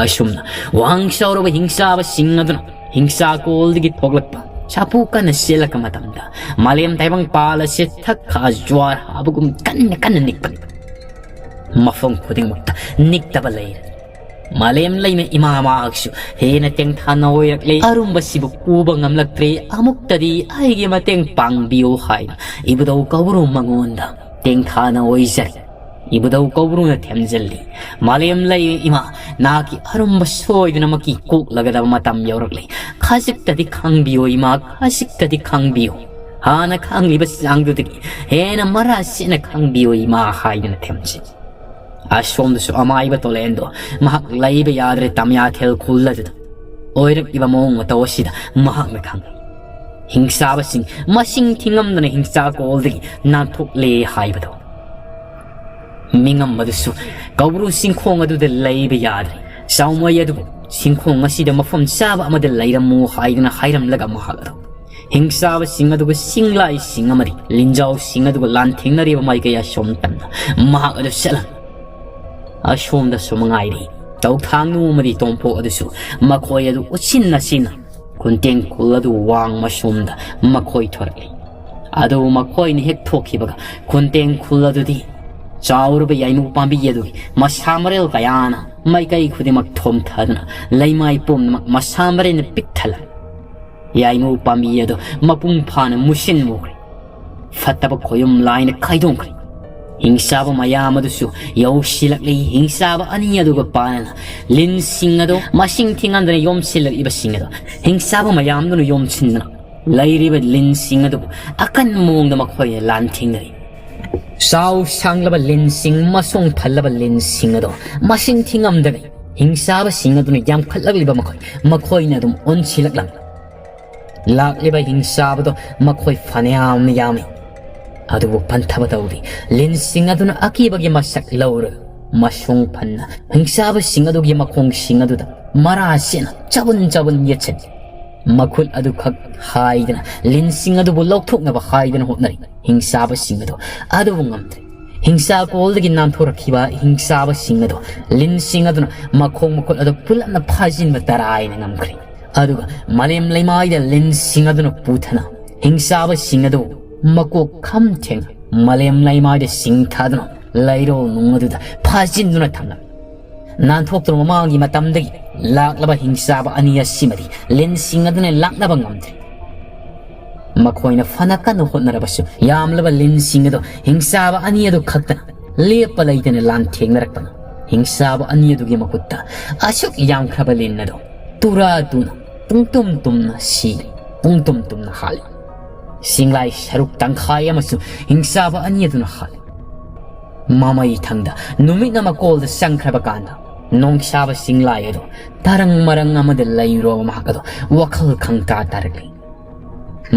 ꯑꯁꯨꯝꯅ ꯋꯥꯡ ꯆꯥꯎꯔꯕ ꯍꯤꯡꯆꯥꯕꯁꯤꯡ ꯑꯗꯨꯅ ꯍꯤꯡꯆꯥ ꯀꯣꯜꯗꯒꯤ ꯊꯣꯛꯂꯛꯄ ꯁꯥꯐꯨ ꯀꯟꯅ ꯆꯦꯜꯂꯛꯄ ꯃꯇꯝꯗ ꯃꯥꯂꯦꯝ ꯇꯥꯏꯕꯪ ꯄꯥꯜ ꯑꯁꯤ ꯊꯛꯈꯥ ꯖ꯭ꯋꯥꯔ ꯍꯥꯕꯒꯨꯝ ꯀꯟꯅ ꯀꯟꯅ ꯅꯤꯛꯄꯅꯤ꯫ ꯃꯐꯝ ꯈꯨꯗꯤꯡꯃꯛꯇ ꯅꯤꯛꯇꯕ ꯂꯩꯔꯦ꯫ ꯃꯥꯂꯦꯝ ꯂꯩꯃ ꯏꯃꯥ ꯃꯍꯥꯛꯁꯨ ꯍꯦꯟꯅ ꯇꯦꯡꯊꯥꯅ ꯑꯣꯏꯔꯛꯂꯦ꯫ ꯑꯔꯨꯝꯕꯁꯤꯕꯨ ꯄꯨꯕ ꯉꯝꯂꯛꯇ꯭ꯔꯦ꯫ ꯑꯃꯨꯛꯇꯗꯤ ꯑꯩꯒꯤ ꯃꯇꯦꯡ ꯄꯥꯡꯕꯤꯌꯨ ꯍꯥꯏꯅ ꯏꯕꯨꯙꯧ ꯀꯧꯕ꯭ꯔꯨ ꯃꯉꯣꯟꯗ ꯇꯦꯡꯊꯥꯅ ꯑꯣꯏꯖꯔꯤ꯫ ꯏꯕꯨꯙꯧ ꯀꯧꯕ꯭ꯔꯨꯅ ꯊꯦꯝꯖꯤꯜꯂꯤ, "ꯃꯥꯂꯦꯝ ꯂꯩ ꯏꯃꯥ, ꯅꯍꯥꯛꯀꯤ ꯑꯔꯨꯝꯕ ꯁꯣꯏꯗꯅꯃꯛꯀꯤ ꯀꯣꯛꯂꯒꯗꯕ ꯃꯇꯝ ꯌꯧꯔꯛꯂꯦ꯫ ꯈꯖꯤꯛꯇꯗꯤ ꯈꯪꯕꯤꯌꯨ ꯏꯃꯥ, ꯈꯖꯤꯛꯇꯗꯤ ꯈꯪꯕꯤꯌꯨ꯫ ꯍꯥꯟꯅ ꯈꯪꯂꯤꯕ ꯆꯥꯡꯗꯨꯗꯒꯤ ꯍꯦꯟꯅ ꯃꯔꯥ ꯁꯦꯠꯅ ꯈꯪꯕꯤꯌꯨ ꯏꯃꯥ" ꯍꯥꯏꯗꯨꯅ ꯊꯦꯝꯖꯩ꯫ ꯑꯁꯣꯝꯗꯁꯨ ꯑꯃꯥꯏꯕ ꯇꯣꯂꯦꯟꯗꯣ ꯃꯍꯥꯛ ꯂꯩꯕ ꯌꯥꯗ꯭ꯔꯦ ꯇꯝꯌꯥꯊꯦꯜ ꯈꯨꯜ ꯑꯗꯨꯗ꯫ ꯑꯣꯏꯔꯛꯂꯤꯕ ꯃꯑꯣꯡ ꯃꯇꯧ ꯑꯁꯤꯗ ꯃꯍꯥꯛꯅ ꯈꯪꯏ꯫ ꯍꯤꯡꯆꯥꯕꯁꯤꯡ ꯃꯁꯤꯡ ꯊꯤꯉꯝꯗꯅ ꯍꯤꯡꯆꯥ ꯀꯣꯜꯗꯒꯤ ꯅꯥꯟꯊꯣꯛꯂꯦ ꯍꯥꯏꯕꯗꯣ꯫ ꯃꯤꯉꯝ ꯑꯗꯨꯁꯨ ꯀꯧꯕ꯭ꯔꯨ ꯆꯤꯡꯈꯣꯡ ꯑꯗꯨꯗ ꯂꯩꯕ ꯌꯥꯗ꯭ꯔꯦ꯫ ꯆꯥꯎꯃꯩ ꯑꯗꯨꯕꯨ ꯆꯤꯡꯈꯣꯡ ꯑꯁꯤꯗ ꯃꯐꯝ ꯆꯥꯕ ꯑꯃꯗ ꯂꯩꯔꯝꯃꯨ ꯍꯥꯏꯗꯨꯅ ꯍꯥꯏꯔꯝꯂꯒ ꯃꯍꯥꯛ ꯑꯗꯨ ꯍꯤꯡꯆꯥꯕꯁꯤꯡ ꯑꯗꯨꯒ ꯆꯤꯡꯂꯥꯏꯁꯤꯡ ꯑꯃꯗꯤ ꯂꯤꯟꯖꯥꯎꯁꯤꯡ ꯑꯗꯨꯒ ꯂꯥꯟꯊꯦꯡꯅꯔꯤꯕ ꯃꯥꯏꯀꯩ ꯑꯁꯣꯝ ꯇꯝꯅ ꯃꯍꯥꯛ ꯑꯗꯨ ꯆꯠꯂꯝꯃꯤ꯫ ꯑꯁꯣꯝꯗꯁꯨ ꯃꯉꯥꯏꯔꯤ꯫ ꯇꯧꯊꯥꯡꯅꯨ ꯑꯃꯗꯤ ꯇꯣꯝꯄꯣꯛ ꯑꯗꯨꯁꯨ ꯃꯈꯣꯏ ꯑꯗꯨ ꯎꯠꯁꯤꯟ ꯅꯥꯁꯤꯟꯅ ꯈꯨꯟꯇꯦꯡ ꯈꯨꯜ ꯑꯗꯨ ꯋꯥꯡꯃ ꯁꯣꯝꯗ ꯃꯈꯣꯏ ꯊꯣꯔꯛꯂꯤ꯫ ꯑꯗꯨꯕꯨ ꯃꯈꯣꯏꯅ ꯍꯦꯛ ꯊꯣꯛꯈꯤꯕꯒ ꯈꯨꯟꯇꯦꯡ ꯈꯨꯜ ꯑꯗꯨꯗꯤ ꯆꯥꯎꯔꯕ ꯌꯥꯏꯃꯨ ꯄꯥꯝꯕꯤ ꯑꯗꯨꯒꯤ ꯃꯁꯥ ꯃꯔꯦꯜ ꯀꯌꯥꯅ ꯃꯥꯏꯀꯩ ꯈꯨꯗꯤꯡꯃꯛ ꯊꯣꯝꯊꯗꯨꯅ ꯂꯩꯃꯥꯏ ꯄꯨꯝꯅꯃꯛ ꯃꯁꯥ ꯃꯔꯦꯜꯅ ꯄꯤꯛ ꯊꯜꯂꯝꯃꯤ꯫ ꯌꯥꯏꯃꯨ ꯄꯥꯝꯕꯤ ꯑꯗꯨ ꯃꯄꯨꯡ ꯐꯥꯅ ꯃꯨꯁꯤꯟ ꯃꯨꯈ꯭ꯔꯦ꯫ ꯐꯠꯇꯕ ꯈꯣꯌꯨꯝ ꯂꯥꯏꯅ ꯈꯥꯏꯗꯣꯛꯈ꯭ꯔꯦ꯫ ꯍꯤꯡꯆꯥꯕ ꯃꯌꯥꯝ ꯑꯗꯨꯁꯨ ꯌꯧꯁꯤꯜꯂꯛꯂꯤ꯫ ꯍꯤꯡꯆꯥꯕ ꯑꯅꯤ ꯑꯗꯨꯒ ꯄꯥꯟꯅꯅ ꯂꯤꯟꯁꯤꯡ ꯑꯗꯣ ꯃꯁꯤꯡ ꯊꯤꯉꯝꯗꯅ ꯌꯣꯝꯁꯤꯜꯂꯛꯂꯤꯕꯁꯤꯡ ꯑꯗꯣ ꯍꯤꯡꯆꯥꯕ ꯃꯌꯥꯝꯗꯨꯅ ꯌꯣꯝꯁꯤꯟꯗꯅ ꯂꯩꯔꯤꯕ ꯂꯤꯟꯁꯤꯡ ꯑꯗꯨꯕꯨ ꯑꯀꯟꯕ ꯃꯑꯣꯡꯗ ꯃꯈꯣꯏꯅ ꯂꯥꯟꯊꯦꯡꯅꯔꯤ꯫ ꯆꯥꯎ ꯁꯥꯡꯂꯕ ꯂꯤꯟꯁꯤꯡ, ꯃꯁꯣꯡ ꯐꯜꯂꯕ ꯂꯤꯟꯁꯤꯡ ꯑꯗꯣ ꯃꯁꯤꯡ ꯊꯤꯉꯝꯗꯒꯩ ꯍꯤꯡꯆꯥꯕꯁꯤꯡ ꯑꯗꯨꯅ ꯌꯥꯝꯈꯠꯂꯛꯂꯤꯕ ꯃꯈꯣꯏ, ꯃꯈꯣꯏꯅ ꯑꯗꯨꯝ ꯑꯣꯟꯁꯤꯜꯂꯛꯂꯝꯃꯤ꯫ ꯂꯥꯛꯂꯤꯕ ꯍꯤꯡꯆꯥꯕꯗꯣ ꯃꯈꯣꯏ ꯐꯅꯌꯥꯝ ꯌꯥꯝꯃꯤ꯫ ꯑꯗꯨꯕꯨ ꯄꯟꯊꯕ ꯇꯧꯗꯦ꯫ ꯂꯤꯟꯁꯤꯡ ꯑꯗꯨꯅ ꯑꯀꯤꯕꯒꯤ ꯃꯁꯛ ꯂꯧꯔ ꯃꯁꯣꯡ ꯐꯟꯅ ꯍꯤꯡꯆꯥꯕꯁꯤꯡ ꯑꯗꯨꯒꯤ ꯃꯈꯣꯡꯁꯤꯡ ꯑꯗꯨꯗ ꯃꯔꯥ ꯁꯦꯠꯅ ꯆꯕꯨꯟ ꯆꯕꯨꯟ ꯌꯦꯠꯁꯤꯟ, ꯃꯈꯨꯠ ꯑꯗꯨꯈꯛ ꯍꯥꯏꯗꯅ ꯂꯤꯟꯁꯤꯡ ꯑꯗꯨꯕꯨ ꯂꯧꯊꯣꯛꯅꯕ ꯍꯥꯏꯗꯅ ꯍꯣꯠꯅꯔꯤ꯫ ꯍꯤꯡꯆꯥꯕꯁꯤꯡ ꯑꯗꯨ ꯑꯗꯨꯕꯨ ꯉꯝꯗ꯭ꯔꯦ꯫ ꯍꯤꯡꯆꯥ ꯀꯣꯜꯗꯒꯤ ꯅꯥꯟꯊꯣꯔꯛꯈꯤꯕ ꯍꯤꯡꯆꯥꯕꯁꯤꯡ ꯑꯗꯨ ꯂꯤꯟꯁꯤꯡ ꯑꯗꯨꯅ ꯃꯈꯣꯡ ꯃꯈꯨꯠ ꯑꯗꯨ ꯄꯨꯂꯞꯅ ꯐꯥꯖꯤꯟꯕ ꯇꯔꯥꯏꯅ ꯉꯝꯈ꯭ꯔꯦ꯫ ꯑꯗꯨꯒ ꯃꯥꯂꯦꯝ ꯂꯩꯃꯥꯏꯗ ꯂꯤꯟꯁꯤꯡ ꯑꯗꯨꯅ ꯄꯨꯊꯅ ꯍꯤꯡꯆꯥꯕꯁꯤꯡ ꯑꯗꯨ ꯃꯀꯣꯛ ꯈꯝ ꯊꯦꯡꯅ ꯃꯥꯂꯦꯝ ꯂꯩꯃꯥꯏꯗ ꯁꯤꯡꯊꯥꯗꯨꯅ ꯂꯩꯔꯣꯜ ꯅꯨꯡ ꯑꯗꯨꯗ ꯐꯥꯖꯤꯟꯗꯨꯅ ꯊꯝꯂꯝꯃꯤ꯫ ꯅꯥꯟꯊꯣꯛꯇꯨꯅ ꯃꯃꯥꯡꯒꯤ ꯃꯇꯝꯗꯒꯤ ꯂꯥꯛꯂꯕ ꯍꯤꯡꯆꯥꯕ ꯑꯅꯤ ꯑꯁꯤꯃꯗꯤ ꯂꯤꯟꯁꯤꯡ ꯑꯗꯨꯅ ꯂꯥꯛꯅꯕ ꯉꯝꯗ꯭ꯔꯦ꯫ ꯃꯈꯣꯏꯅ ꯐꯅ ꯀꯟꯅ ꯍꯣꯠꯅꯔꯕꯁꯨ ꯌꯥꯝꯂꯕ ꯂꯤꯟꯁꯤꯡ ꯑꯗꯨ ꯍꯤꯡꯆꯥꯕ ꯑꯅꯤ ꯑꯗꯨ ꯈꯛꯇꯅ ꯂꯦꯞꯄ ꯂꯩꯇꯅ ꯂꯥꯟꯊꯦꯡꯅꯔꯛꯄꯅ ꯍꯤꯡꯆꯥꯕ ꯑꯅꯤ ꯑꯗꯨꯒꯤ ꯃꯈꯨꯠꯇ ꯑꯁꯨꯛ ꯌꯥꯝꯈ꯭ꯔꯕ ꯂꯤꯟ ꯑꯗꯨ ꯇꯨꯔꯥ ꯇꯨꯅ ꯄꯨꯡꯇꯨꯝ ꯇꯨꯝꯅ ꯁꯤꯔꯦ, ꯄꯨꯡꯇꯨꯝ ꯇꯨꯝꯅ ꯍꯥꯠꯂꯦ꯫ ꯆꯤꯡꯂꯥꯏ ꯁꯔꯨꯛ ꯇꯪꯈꯥꯏ ꯑꯃꯁꯨ ꯍꯤꯡꯆꯥꯕ ꯑꯅꯤ ꯑꯗꯨꯅ ꯍꯥꯠꯂꯦ꯫ ꯃꯃꯩ ꯊꯪꯗ ꯅꯨꯃꯤꯠꯅ ꯃꯀꯣꯜꯗ ꯆꯪꯈ꯭ꯔꯕ ꯀꯥꯟꯗ ꯅꯣꯡꯁꯥꯕ ꯆꯤꯡꯂꯥꯏ ꯑꯗꯨ ꯇꯔꯪ ꯃꯔꯪ ꯑꯃꯗ ꯂꯩꯔꯨꯔꯕ ꯃꯍꯥꯛ ꯑꯗꯨ ꯋꯥꯈꯜ ꯈꯪꯇꯥ ꯇꯥꯔꯛꯂꯤ꯫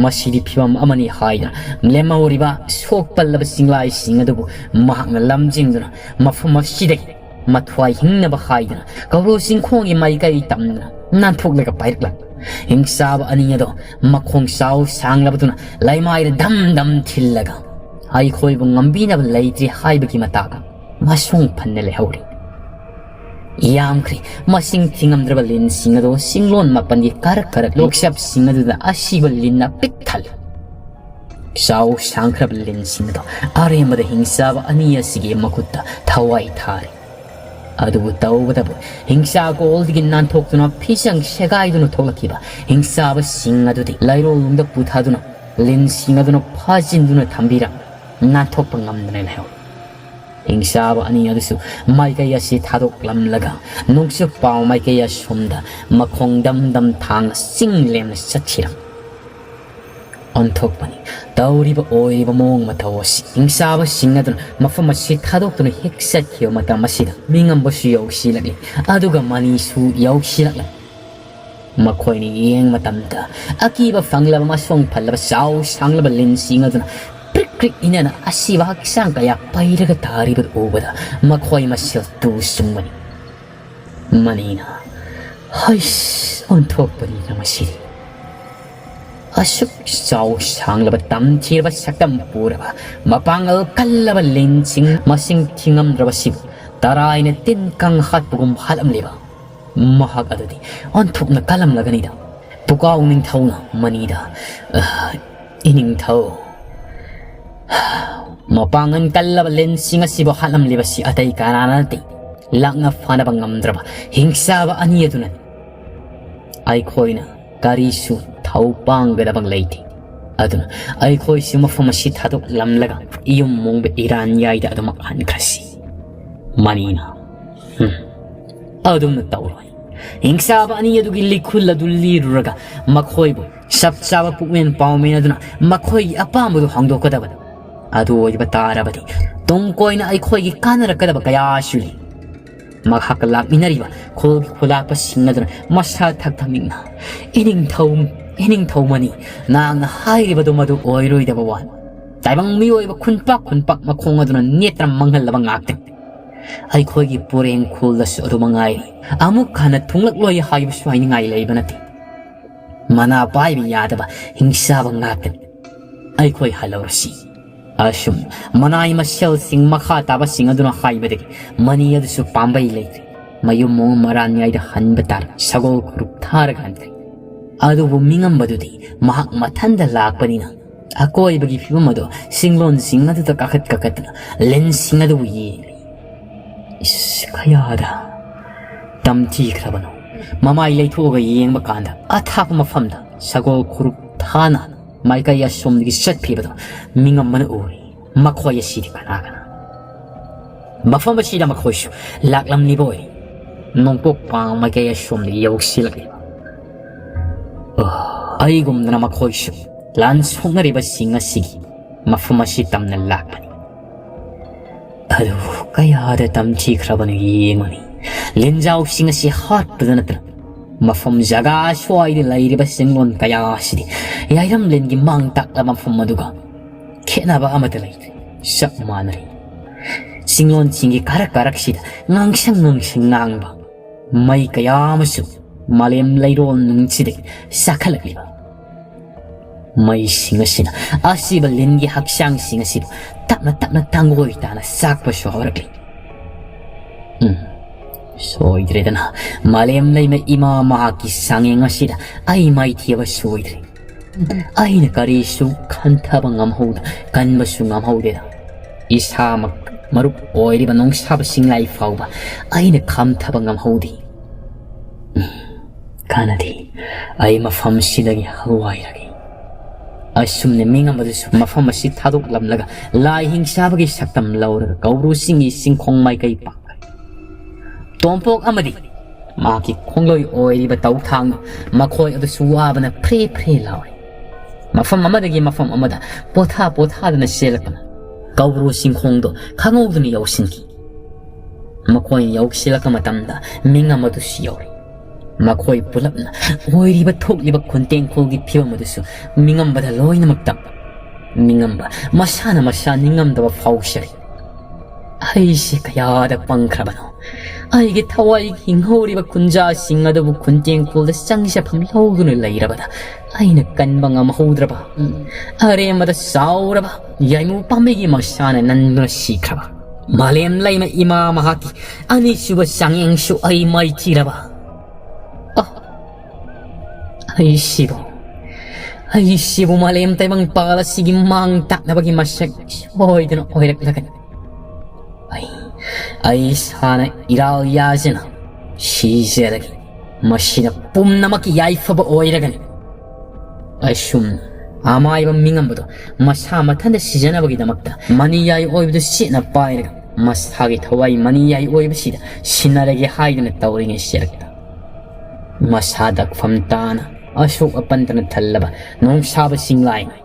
ꯃꯁꯤꯗꯤ ꯐꯤꯚꯝ ꯑꯃꯅꯤ ꯍꯥꯏꯗꯨꯅ ꯂꯦꯝꯍꯧꯔꯤꯕ ꯁꯣꯛ ꯄꯜꯂꯕ ꯆꯤꯡꯂꯥꯏꯁꯤꯡ ꯑꯗꯨꯕꯨ ꯃꯍꯥꯛꯅ ꯂꯝꯖꯤꯡꯗꯨꯅ ꯃꯐꯝ ꯑꯁꯤꯗꯒꯤ ꯃꯊ꯭ꯋꯥꯏ ꯍꯤꯡꯅꯕ ꯍꯥꯏꯗꯨꯅ ꯀꯧꯕ꯭ꯔꯨ ꯆꯤꯡꯈꯣꯡꯒꯤ ꯃꯥꯏꯀꯩ ꯇꯝꯗꯨꯅ ꯅꯥꯟꯊꯣꯛꯂꯒ ꯄꯥꯏꯔꯛꯂꯝꯃꯤ꯫ ꯍꯤꯡꯆꯥꯕ ꯑꯅꯤ ꯑꯗꯣ ꯃꯈꯣꯡ ꯆꯥꯎ ꯁꯥꯡꯂꯕꯗꯨꯅ ꯂꯩꯃꯥꯏꯗ ꯙꯝ ꯙꯝ ꯊꯤꯜꯂꯒ ꯑꯩꯈꯣꯏꯕꯨ ꯉꯝꯕꯤꯅꯕ ꯂꯩꯇ꯭ꯔꯦ ꯍꯥꯏꯕꯒꯤ ꯃꯇꯥꯒ ꯃꯁꯣꯡ ꯐꯟꯅ ꯂꯩꯍꯧꯔꯤ꯫ ꯌꯥꯝꯈ꯭ꯔꯦ꯫ ꯃꯁꯤꯡ ꯊꯤꯉꯝꯗ꯭ꯔꯕ ꯂꯤꯟꯁꯤꯡ ꯑꯗꯣ ꯆꯤꯡꯂꯣꯟ ꯃꯥꯄꯟꯒꯤ ꯀꯥꯔꯛ ꯀꯥꯔꯛ ꯂꯣꯛꯆꯞꯁꯤꯡ ꯑꯗꯨꯗ ꯑꯁꯤꯕ ꯂꯤꯟꯅ ꯄꯤꯛ ꯊꯜꯂꯤ꯫ ꯆꯥꯎ ꯁꯥꯡꯈ꯭ꯔꯕ ꯂꯤꯟꯁꯤꯡ ꯑꯗꯣ ꯑꯔꯦꯝꯕꯗ ꯍꯤꯡꯆꯥꯕ ꯑꯅꯤ ꯑꯁꯤꯒꯤ ꯃꯈꯨꯠꯇ ꯊꯋꯥꯏ ꯊꯥꯔꯤ꯫ ꯑꯗꯨꯕꯨ ꯇꯧꯕꯇꯕꯨ ꯍꯤꯡꯆꯥ ꯀꯣꯜꯗꯒꯤ ꯅꯥꯟꯊꯣꯛꯇꯨꯅ ꯐꯤꯁꯪ ꯁꯦꯒꯥꯏꯗꯨꯅ ꯊꯣꯛꯂꯛꯈꯤꯕ ꯍꯤꯡꯆꯥꯕꯁꯤꯡ ꯑꯗꯨꯗꯤ ꯂꯩꯔꯣꯜꯅꯨꯡꯗ ꯄꯨꯊꯗꯨꯅ ꯂꯤꯟꯁꯤꯡ ꯑꯗꯨꯅ ꯐꯥꯖꯤꯟꯗꯨꯅ ꯊꯝꯕꯤꯔꯝꯃꯤ꯫ ꯅꯥꯟꯊꯣꯛꯄ ꯉꯝꯗꯅ ꯂꯩꯍꯧꯔꯤ꯫ ꯍꯤꯡꯆꯥꯕ ꯑꯅꯤ ꯑꯗꯨꯁꯨ ꯃꯥꯏꯀꯩ ꯑꯁꯤ ꯊꯥꯗꯣꯛꯂꯝꯂꯒ ꯅꯣꯡꯆꯨꯞ ꯄꯥꯎ ꯃꯥꯏꯀꯩ ꯑꯁꯣꯝꯗ ꯃꯈꯣꯡ ꯗꯝ ꯗꯝ ꯊꯥꯡꯅ ꯆꯤꯡ ꯂꯦꯝꯅ ꯆꯠꯈꯤꯔꯝꯃꯤ꯫ ꯑꯣꯟꯊꯣꯛꯄꯅꯤ꯫ ꯇꯧꯔꯤꯕ ꯑꯣꯏꯔꯤꯕ ꯃꯑꯣꯡ ꯃꯇꯧ ꯑꯁꯤ꯫ ꯍꯤꯡꯆꯥꯕꯁꯤꯡ ꯑꯗꯨꯅ ꯃꯐꯝ ꯑꯁꯤ ꯊꯥꯗꯣꯛꯇꯨꯅ ꯍꯦꯛ ꯆꯠꯈꯤꯕ ꯃꯇꯝ ꯑꯁꯤꯗ ꯃꯤꯉꯝꯕꯁꯨ ꯌꯧꯁꯤꯜꯂꯛꯂꯤ, ꯑꯗꯨꯒ ꯃꯅꯤꯁꯨ ꯌꯧꯁꯤꯜꯂꯛꯂꯝꯃꯤ꯫ ꯃꯈꯣꯏꯅ ꯌꯦꯡꯕ ꯃꯇꯝꯗ ꯑꯀꯤꯕ ꯐꯪꯂꯕ ꯃꯁꯣꯡ ꯐꯜꯂꯕ ꯆꯥꯎ ꯁꯥꯡꯂꯕ ꯂꯤꯟꯁꯤꯡ ꯑꯗꯨꯅ ꯄ꯭ꯔꯤꯛ ꯄ꯭ꯔꯤꯛ ꯏꯅꯅ ꯑꯁꯤꯕ ꯍꯛꯆꯥꯡ ꯀꯌꯥ ꯄꯩꯔꯒ ꯇꯥꯔꯤꯕꯗꯨ ꯎꯕꯗ ꯃꯈꯣꯏ ꯃꯁꯦꯜ ꯇꯨ ꯆꯨꯡꯕꯅꯤ꯫ ꯃꯅꯤꯅ, "ꯍꯩꯁ, ꯑꯣꯟꯊꯣꯛꯄꯅꯤꯅ ꯃꯁꯤꯗꯤ꯫ ꯑꯁꯨꯛ ꯆꯥꯎ ꯁꯥꯡꯂꯕ ꯇꯝꯊꯤꯔꯕ ꯁꯛꯇꯝ ꯄꯨꯔꯕ ꯃꯄꯥꯡꯒꯜ ꯀꯜꯂꯕ ꯂꯤꯟꯁꯤꯡ ꯃꯁꯤꯡ ꯊꯤꯉꯝꯗ꯭ꯔꯕꯁꯤꯕꯨ ꯇꯔꯥꯏꯅ ꯇꯤꯟ ꯀꯥꯡ ꯍꯥꯠꯄꯒꯨꯝ ꯍꯥꯠꯂꯝꯂꯤꯕ ꯃꯍꯥꯛ ꯑꯗꯨꯗꯤ ꯑꯣꯟꯊꯣꯛꯅ ꯀꯜꯂꯝꯂꯒꯅꯤꯗ"꯫ ꯄꯨꯀꯥꯎ ꯅꯤꯡꯊꯧꯅ ꯃꯅꯤꯗ, "ꯑ, ꯏꯅꯤꯡꯊꯧ, ꯃꯄꯥꯡꯒꯜ ꯀꯜꯂꯕ ꯂꯤꯟꯁꯤꯡ ꯑꯁꯤꯕꯨ ꯍꯥꯠꯂꯝꯂꯤꯕꯁꯤ ꯑꯇꯩ ꯀꯅꯥꯅ ꯅꯠꯇꯦ, ꯂꯥꯛꯅ ꯐꯥꯅꯕ ꯉꯝꯗ꯭ꯔꯕ ꯍꯤꯡꯆꯥꯕ ꯑꯅꯤ ꯑꯗꯨꯅꯅꯤ꯫ ꯑꯩꯈꯣꯏꯅ ꯀꯔꯤꯁꯨ ꯊꯧ ꯄꯥꯡꯒꯗꯕ ꯂꯩꯇꯦ꯫ ꯑꯗꯨꯅ ꯑꯩꯈꯣꯏꯁꯨ ꯃꯐꯝ ꯑꯁꯤ ꯊꯥꯗꯣꯛꯂꯝꯂꯒ ꯌꯨꯝ ꯃꯣꯡꯕ ꯏꯔꯥꯟ ꯌꯥꯏꯗ ꯑꯗꯨꯃꯛ ꯍꯟꯈ꯭ꯔꯁꯤ"꯫ ꯃꯅꯤꯅ, "ꯍꯨꯝ, ꯑꯗꯨꯝꯅ ꯇꯧꯔꯣꯏ꯫ ꯍꯤꯡꯆꯥꯕ ꯑꯅꯤ ꯑꯗꯨꯒꯤ ꯂꯤꯈꯨꯜ ꯑꯗꯨ ꯂꯤꯔꯨꯔꯒ ꯃꯈꯣꯏꯕꯨ ꯆꯞ ꯆꯥꯕ ꯄꯨꯛꯃꯦꯟ ꯄꯥꯎꯃꯦꯟ ꯑꯗꯨꯅ ꯃꯈꯣꯏꯒꯤ ꯑꯄꯥꯝꯕꯗꯨ ꯍꯣꯡꯗꯣꯛꯀꯗꯕꯅꯤ꯫ ꯑꯗꯨ ꯑꯣꯏꯕ ꯇꯥꯔꯕꯗꯤ ꯇꯨꯡ ꯀꯣꯏꯅ ꯑꯩꯈꯣꯏꯒꯤ ꯀꯥꯟꯅꯔꯛꯀꯗꯕ ꯀꯌꯥꯁꯨ ꯂꯩ"꯫ ꯃꯍꯥꯛꯀ ꯂꯥꯛꯃꯤꯟꯅꯔꯤꯕ ꯈꯨꯜꯒꯤ ꯈꯨꯂꯥꯛꯄꯁꯤꯡ ꯑꯗꯨꯅ ꯃꯁꯥ ꯊꯛ ꯊꯛ ꯅꯤꯛꯅ, "ꯏꯅꯤꯡꯊꯧ, ꯏꯅꯤꯡꯊꯧ ꯃꯅꯤ, ꯅꯍꯥꯛꯅ ꯍꯥꯏꯔꯤꯕꯗꯨ ꯃꯗꯨ ꯑꯣꯏꯔꯣꯏꯗꯕ ꯋꯥꯅꯤ꯫ ꯇꯥꯏꯕꯪ ꯃꯤꯑꯣꯏꯕ ꯈꯨꯟꯄꯥꯛ ꯈꯨꯟꯄꯥꯛ ꯃꯈꯣꯡ ꯑꯗꯨꯅ ꯅꯦꯠꯇ꯭ꯔ ꯃꯥꯡꯍꯜꯂꯕ ꯉꯥꯛꯇꯅꯤ꯫ ꯑꯩꯈꯣꯏꯒꯤ ꯄꯣꯔꯦꯡ ꯈꯨꯜꯗꯁꯨ ꯑꯗꯨ ꯃꯉꯥꯏꯔꯦ꯫ ꯑꯃꯨꯛ ꯍꯟꯅ ꯊꯨꯡꯂꯛꯂꯣꯏ ꯍꯥꯏꯕꯁꯨ ꯍꯥꯏꯅꯤꯡꯉꯥꯏ ꯂꯩꯕ ꯅꯠꯇꯦ꯫ ꯃꯅꯥ ꯄꯥꯏꯕ ꯌꯥꯗꯕ ꯍꯤꯡꯆꯥꯕ ꯉꯥꯛꯇꯅꯤ꯫ ꯑꯩꯈꯣꯏ ꯍꯜꯍꯧꯔꯁꯤ"꯫ ꯑꯁꯨꯝ ꯃꯅꯥꯏ ꯃꯁꯦꯜꯁꯤꯡ ꯃꯈꯥ ꯇꯥꯕꯁꯤꯡ ꯑꯗꯨꯅ ꯍꯥꯏꯕꯗꯒꯤ ꯃꯅꯤ ꯑꯗꯨꯁꯨ ꯄꯥꯝꯕꯩ ꯂꯩꯇ꯭ꯔꯦ꯫ ꯃꯌꯨꯝ ꯃꯣꯡ ꯃꯔꯥꯟꯌꯥꯏꯗ ꯍꯟꯕ ꯇꯥꯔꯦ꯫ ꯁꯒꯣꯜ ꯈꯨꯔꯨꯞ ꯊꯥꯔꯒ ꯍꯟꯈ꯭ꯔꯦ꯫ ꯑꯗꯨꯕꯨ ꯃꯤꯉꯝꯕꯗꯨꯗꯤ ꯃꯍꯥꯛ ꯃꯊꯟꯗ ꯂꯥꯛꯄꯅꯤꯅ ꯑꯀꯣꯏꯕꯒꯤ ꯐꯤꯕꯝ ꯑꯗꯨ ꯁꯤꯡꯂꯣꯟꯁꯤꯡ ꯑꯗꯨꯗ ꯀꯥꯈꯠ ꯀꯥꯈꯠꯇꯅ ꯂꯤꯟꯁꯤꯡ ꯑꯗꯨꯕꯨ ꯌꯦꯡꯂꯤ꯫ ꯏꯁ, ꯀꯌꯥꯗ ꯇꯝꯊꯤꯈ꯭ꯔꯕꯅꯣ! ꯃꯃꯥꯏ ꯂꯩꯊꯣꯛꯑꯒ ꯌꯦꯡꯕ ꯀꯥꯟꯗ ꯑꯊꯥꯞꯄ ꯃꯐꯝꯗ ꯁꯒꯣꯜ ꯈꯨꯔꯨꯞ ꯊꯥꯅ ꯃꯥꯏꯀꯩ ꯑꯁꯣꯝꯗꯒꯤ ꯆꯠꯈꯤꯕꯗꯣ ꯃꯤꯉꯝꯕꯅ ꯎꯔꯤ꯫ ꯃꯈꯣꯏ ꯑꯁꯤꯗꯤ ꯀꯅꯥ ꯀꯅꯥ? ꯃꯐꯝ ꯑꯁꯤꯗ ꯃꯈꯣꯏꯁꯨ ꯂꯥꯛꯂꯝꯂꯤꯕ ꯑꯣꯏꯔꯦ꯫ ꯅꯣꯡꯄꯣꯛ ꯄꯥꯡ ꯃꯥꯏꯀꯩ ꯑꯁꯣꯝꯗꯒꯤ ꯌꯧꯁꯤꯜꯂꯛꯂꯤꯕ꯫ ꯑꯣ, ꯑꯩꯒꯨꯝꯗꯅ ꯃꯈꯣꯏꯁꯨ ꯂꯥꯟ ꯁꯣꯛꯅꯔꯤꯕꯁꯤꯡ ꯑꯁꯤꯒꯤ ꯃꯐꯝ ꯑꯁꯤ ꯇꯝꯅ ꯂꯥꯛꯄꯅꯤ꯫ ꯑꯗꯨ ꯀꯌꯥꯗ ꯇꯝꯊꯤꯈ꯭ꯔꯕꯅꯣ ꯌꯦꯡꯉꯨꯅꯤ꯫ ꯂꯤꯟꯖꯥꯎꯁꯤꯡ ꯑꯁꯤ ꯍꯥꯠꯄꯗ ꯅꯠꯇꯅ ꯃꯐꯝ ꯖꯒꯥ ꯑꯁ꯭ꯋꯥꯏꯗ ꯂꯩꯔꯤꯕ ꯆꯤꯡꯂꯣꯟ ꯀꯌꯥ ꯑꯁꯤꯗꯤ ꯌꯥꯏꯔꯝꯂꯦꯟꯒꯤ ꯃꯥꯡ ꯇꯥꯛꯂꯕ ꯃꯐꯝ ꯑꯗꯨꯒ ꯈꯦꯠꯅꯕ ꯑꯃꯠꯇ ꯂꯩꯇ꯭ꯔꯦ꯫ ꯆꯞ ꯃꯥꯟꯅꯔꯦ꯫ ꯆꯤꯡꯂꯣꯟꯁꯤꯡꯒꯤ ꯀꯥꯔꯛ ꯀꯥꯔꯛꯁꯤꯗ ꯉꯥꯡꯁꯪ ꯉꯥꯡꯁꯪ ꯉꯥꯡꯕ ꯃꯩ ꯀꯌꯥ ꯑꯃꯁꯨ ꯃꯥꯂꯦꯝ ꯂꯩꯔꯣꯜ ꯅꯨꯡꯁꯤꯗ ꯆꯥꯈꯠꯂꯛꯂꯤꯕ ꯃꯩꯁꯤꯡ ꯑꯁꯤꯅ ꯑꯁꯤꯕ ꯂꯤꯟꯒꯤ ꯍꯛꯆꯥꯡꯁꯤꯡ ꯑꯁꯤꯕꯨ ꯇꯞꯅ ꯇꯞꯅ ꯇꯥꯡꯒꯣꯏ ꯇꯥꯅ ꯆꯥꯛꯄꯁꯨ ꯍꯧꯔꯛꯂꯤ꯫ ꯎꯝ, ꯁꯣꯏꯗ꯭ꯔꯦꯗꯅ, ꯃꯥꯂꯦꯝ ꯂꯩꯃ ꯏꯃꯥ ꯃꯍꯥꯛꯀꯤ ꯆꯥꯡꯌꯦꯡ ꯑꯁꯤꯗ ꯑꯩ ꯃꯥꯏꯊꯤꯕ ꯁꯣꯏꯗ꯭ꯔꯦ꯫ ꯑꯩꯅ ꯀꯔꯤꯁꯨ ꯈꯟꯊꯕ ꯉꯝꯍꯧꯗ, ꯀꯟꯕꯁꯨ ꯉꯝꯍꯧꯗꯦꯗ꯫ ꯏꯁꯥꯃꯛ ꯃꯔꯨꯞ ꯑꯣꯏꯔꯤꯕ ꯅꯣꯡꯁꯥꯕ ꯁꯤꯡꯂꯥꯏ ꯐꯥꯎꯕ ꯑꯩꯅ ꯈꯝꯊꯕ ꯉꯝꯍꯧꯗꯦ꯫ ꯎꯝ, ꯀꯥꯟꯅꯗꯦ꯫ ꯑꯩ ꯃꯐꯝꯁꯤꯗꯒꯤ ꯍꯜꯋꯥꯏꯔꯒꯦ꯫ ꯑꯁꯨꯝꯅ ꯃꯤꯡ ꯑꯃꯗꯨꯁꯨ ꯃꯐꯝ ꯑꯁꯤ ꯊꯥꯗꯣꯛꯂꯝꯂꯒ ꯂꯥꯏ ꯍꯤꯡꯆꯥꯕꯒꯤ ꯁꯛꯇꯝ ꯂꯧꯔꯒ ꯀꯧꯕ꯭ꯔꯨ ꯆꯤꯡꯒꯤ ꯆꯤꯡꯈꯣꯡ ꯃꯥꯏꯀꯩ ꯄꯥꯡꯈ꯭ꯔꯦ꯫ ꯇꯣꯝꯄꯣꯛ ꯑꯃꯗꯤ ꯃꯍꯥꯛꯀꯤ ꯈꯣꯡꯂꯣꯏ ꯑꯣꯏꯔꯤꯕ ꯇꯧꯊꯥꯡꯅ ꯃꯈꯣꯏ ꯑꯗꯨꯁꯨ ꯋꯥꯕꯅ ꯐ꯭ꯔꯦ ꯐ꯭ꯔꯦ ꯂꯥꯎꯔꯤ꯫ ꯃꯐꯝ ꯑꯃꯗꯒꯤ ꯃꯐꯝ ꯑꯃꯗ ꯄꯣꯊꯥ ꯄꯣꯊꯥꯗꯅ ꯆꯦꯜꯂꯛꯄꯅ ꯀꯧꯕ꯭ꯔꯨ ꯆꯤꯡꯈꯣꯡꯗꯣ ꯈꯪꯍꯧꯗꯅ ꯌꯧꯁꯤꯟꯈꯤ꯫ ꯃꯈꯣꯏꯅ ꯌꯧꯁꯤꯜꯂꯛꯄ ꯃꯇꯝꯗ ꯃꯤꯡ ꯑꯃꯗꯨꯁꯨ ꯌꯧꯔꯤ꯫ ꯃꯈꯣꯏ ꯄꯨꯂꯞꯅ ꯑꯣꯏꯔꯤꯕ ꯊꯣꯛꯂꯤꯕ ꯈꯨꯟꯇꯦꯡꯈꯣꯜꯒꯤ ꯐꯤꯕꯝ ꯑꯗꯨꯁꯨ ꯃꯤꯉꯝꯕꯗ ꯂꯣꯏꯅꯃꯛ ꯇꯝꯕ꯫ ꯃꯤꯉꯝꯕ ꯃꯁꯥꯅ ꯃꯁꯥ ꯅꯤꯡꯉꯝꯗꯕ ꯐꯥꯎꯖꯔꯤ꯫ ꯑꯩꯁꯦ ꯀꯌꯥꯗ ꯄꯪꯈ꯭ꯔꯕꯅꯣ? ꯑꯩꯒꯤ ꯊꯋꯥꯏꯒꯤ ꯍꯤꯡꯍꯧꯔꯤꯕ ꯈꯨꯟꯖꯥꯁꯤꯡ ꯑꯗꯨꯕꯨ ꯈꯨꯟꯇꯦꯡꯈꯣꯜꯗ ꯆꯪꯖꯐꯝ ꯂꯧꯗꯨꯅ ꯂꯩꯔꯕꯗ ꯑꯩꯅ ꯀꯟꯕ ꯉꯝꯍꯧꯗ꯭ꯔꯕ, ꯑꯔꯦꯝꯕꯗ ꯆꯥꯎꯔꯕ ꯌꯥꯏꯃꯨ ꯄꯥꯝꯕꯤꯒꯤ ꯃꯁꯥꯅ ꯅꯟꯗꯨꯅ ꯁꯤꯈ꯭ꯔꯕ ꯃꯥꯂꯦꯝ ꯂꯩꯃ ꯏꯃꯥ ꯃꯍꯥꯛꯀꯤ ꯑꯅꯤꯁꯨꯕ ꯆꯥꯡꯌꯦꯡꯁꯨ ꯑꯩ ꯃꯥꯏꯊꯤꯔꯕ꯫ ꯑ, ꯑꯩꯁꯤꯕꯨ, ꯑꯩꯁꯤꯕꯨ ꯃꯥꯂꯦꯝ ꯇꯥꯏꯕꯪ ꯄꯥꯜ ꯑꯁꯤꯒꯤ ꯃꯥꯡ ꯇꯥꯛꯅꯕꯒꯤ ꯃꯁꯛ ꯁꯣꯏꯗꯅ ꯑꯣꯏꯔꯛꯂꯒꯅꯤ꯫ ꯑꯩ, ꯑꯩ ꯏꯁꯥꯅ ꯏꯔꯥꯜ ꯌꯥꯖꯅ ꯁꯤꯖꯔꯒꯦ꯫ ꯃꯁꯤꯅ ꯄꯨꯝꯅꯃꯛꯀꯤ ꯌꯥꯏꯐꯕ ꯑꯣꯏꯔꯒꯅꯤ꯫ ꯑꯁꯨꯝꯅ ꯑꯃꯥꯏꯕ ꯃꯤꯉꯝꯕꯗꯣ ꯃꯁꯥ ꯃꯊꯟꯇ ꯁꯤꯖꯅꯕꯒꯤꯗꯃꯛꯇ ꯃꯅꯤꯌꯥꯏ ꯑꯣꯏꯕꯗꯨ ꯆꯦꯠꯅ ꯄꯥꯏꯔꯒ ꯃꯁꯥꯒꯤ ꯊꯋꯥꯏ ꯃꯅꯤꯌꯥꯏ ꯑꯣꯏꯕꯁꯤꯗ ꯁꯤꯟꯅꯔꯒꯦ ꯍꯥꯏꯗꯨꯅ ꯇꯧꯔꯤꯉꯩ ꯁꯦꯔꯛꯇ ꯃꯁꯥ ꯗꯛꯐꯝ ꯇꯥꯅ ꯑꯁꯣꯛ ꯑꯄꯟꯗꯅ ꯊꯜꯂꯕ ꯅꯣꯡꯁꯥꯕ ꯆꯤꯡꯂꯥꯏꯅꯤ꯫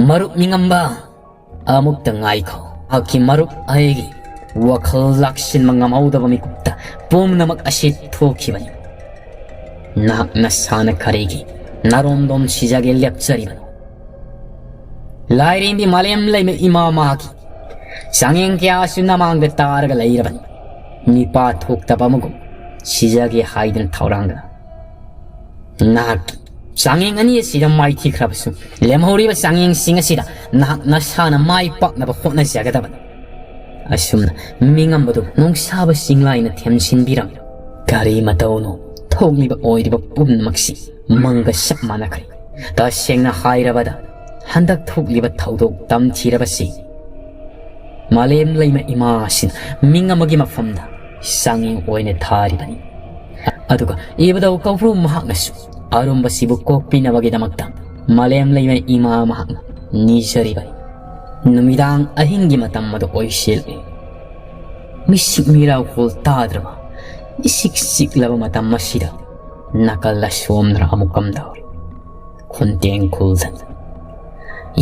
ꯃꯔꯨꯞ ꯃꯤꯉꯝꯕ, ꯑꯃꯨꯛꯇ ꯉꯥꯏꯈꯣ꯫ ꯃꯍꯥꯛꯀꯤ ꯃꯔꯨꯞ ꯑꯩꯒꯤ ꯋꯥꯈꯜ ꯂꯥꯛꯁꯤꯟꯕ ꯉꯝꯍꯧꯗꯕ ꯃꯤꯀꯨꯞꯇ ꯄꯨꯝꯅꯃꯛ ꯑꯁꯤ ꯊꯣꯛꯈꯤꯕꯅꯤ꯫ ꯅꯍꯥꯛ ꯅꯁꯥꯅ ꯀꯔꯤꯒꯤ ꯅꯔꯣꯝꯗꯣꯝ ꯁꯤꯖꯒꯦ ꯂꯦꯞꯆꯔꯤꯕꯅꯣ? ꯂꯥꯏꯔꯦꯝꯕꯤ ꯃꯥꯂꯦꯝ ꯂꯩꯃ ꯏꯃꯥ ꯃꯍꯥꯛꯀꯤ ꯆꯥꯡꯌꯦꯡ ꯀꯌꯥꯁꯨ ꯅꯃꯥꯡꯗ ꯇꯥꯔꯒ ꯂꯩꯔꯕꯅꯤ꯫ ꯃꯤꯄꯥ ꯊꯣꯛꯇꯕ ꯑꯃꯒꯨꯝ ꯁꯤꯖꯒꯦ ꯍꯥꯏꯗꯨꯅ ꯊꯧꯔꯥꯡꯗꯅ꯫ ꯅꯍꯥꯛꯀꯤ ꯆꯥꯡꯌꯦꯡ ꯑꯅꯤ ꯑꯁꯤꯗ ꯃꯥꯏꯊꯤꯈ꯭ꯔꯕꯁꯨ ꯂꯦꯝꯍꯧꯔꯤꯕ ꯆꯥꯡꯌꯦꯡꯁꯤꯡ ꯑꯁꯤꯗ ꯅꯍꯥꯛ ꯅꯁꯥꯅ ꯃꯥꯏ ꯄꯥꯛꯅꯕ ꯍꯣꯠꯅꯖꯒꯗꯕꯅꯤ꯫ ꯑꯁꯨꯝꯅ ꯃꯤꯉꯝꯕꯗꯨ ꯅꯣꯡꯁꯥꯕ ꯆꯤꯡꯂꯥꯏꯅ ꯊꯦꯝꯖꯤꯟꯕꯤꯔꯝꯃꯤ꯫ ꯀꯔꯤ ꯃꯇꯧꯅꯣ ꯊꯣꯛꯂꯤꯕ ꯑꯣꯏꯔꯤꯕ ꯄꯨꯝꯅꯃꯛꯁꯤ ꯃꯪꯒ ꯆꯞ ꯃꯥꯟꯅꯈ꯭ꯔꯦ꯫ ꯇꯁꯦꯡꯅ ꯍꯥꯏꯔꯕꯗ ꯍꯟꯗꯛ ꯊꯣꯛꯂꯤꯕ ꯊꯧꯗꯣꯛ ꯇꯝꯊꯤꯔꯕꯁꯤ ꯃꯥꯂꯦꯝ ꯂꯩꯃ ꯏꯃꯥ ꯑꯁꯤꯅ ꯃꯤꯡ ꯑꯃꯒꯤ ꯃꯐꯝꯗ ꯆꯥꯡꯌꯦꯡ ꯑꯣꯏꯅ ꯊꯥꯔꯤꯕꯅꯤ꯫ ꯑꯗꯨꯒ ꯏꯕꯨꯙꯧ ꯀꯧꯕ꯭ꯔꯨ ꯃꯍꯥꯛꯅꯁꯨ ꯑꯔꯨꯝꯕꯁꯤꯕꯨ ꯀꯣꯛꯄꯤꯅꯕꯒꯤꯗꯃꯛꯇ ꯃꯥꯂꯦꯝ ꯂꯩꯃ ꯏꯃꯥ ꯃꯍꯥꯛꯅ ꯅꯤꯖꯔꯤꯕꯅꯤ꯫ ꯅꯨꯃꯤꯗꯥꯡ ꯑꯍꯤꯡꯒꯤ ꯃꯇꯝ ꯑꯗꯨ ꯑꯣꯏꯁꯤꯜꯂꯛꯏ꯫ ꯃꯤꯁꯤꯛ ꯃꯤꯔꯥꯎꯈꯣꯜ ꯇꯥꯗ꯭ꯔꯕ ꯏꯁꯤꯛ ꯆꯤꯛꯂꯕ ꯃꯇꯝ ꯑꯁꯤꯗ ꯅꯥꯀꯜ ꯑꯁꯣꯝꯗꯅ ꯑꯃꯨꯛ ꯀꯝꯗꯧꯔꯤ? ꯈꯨꯟꯇꯦꯡ ꯈꯨꯜꯗ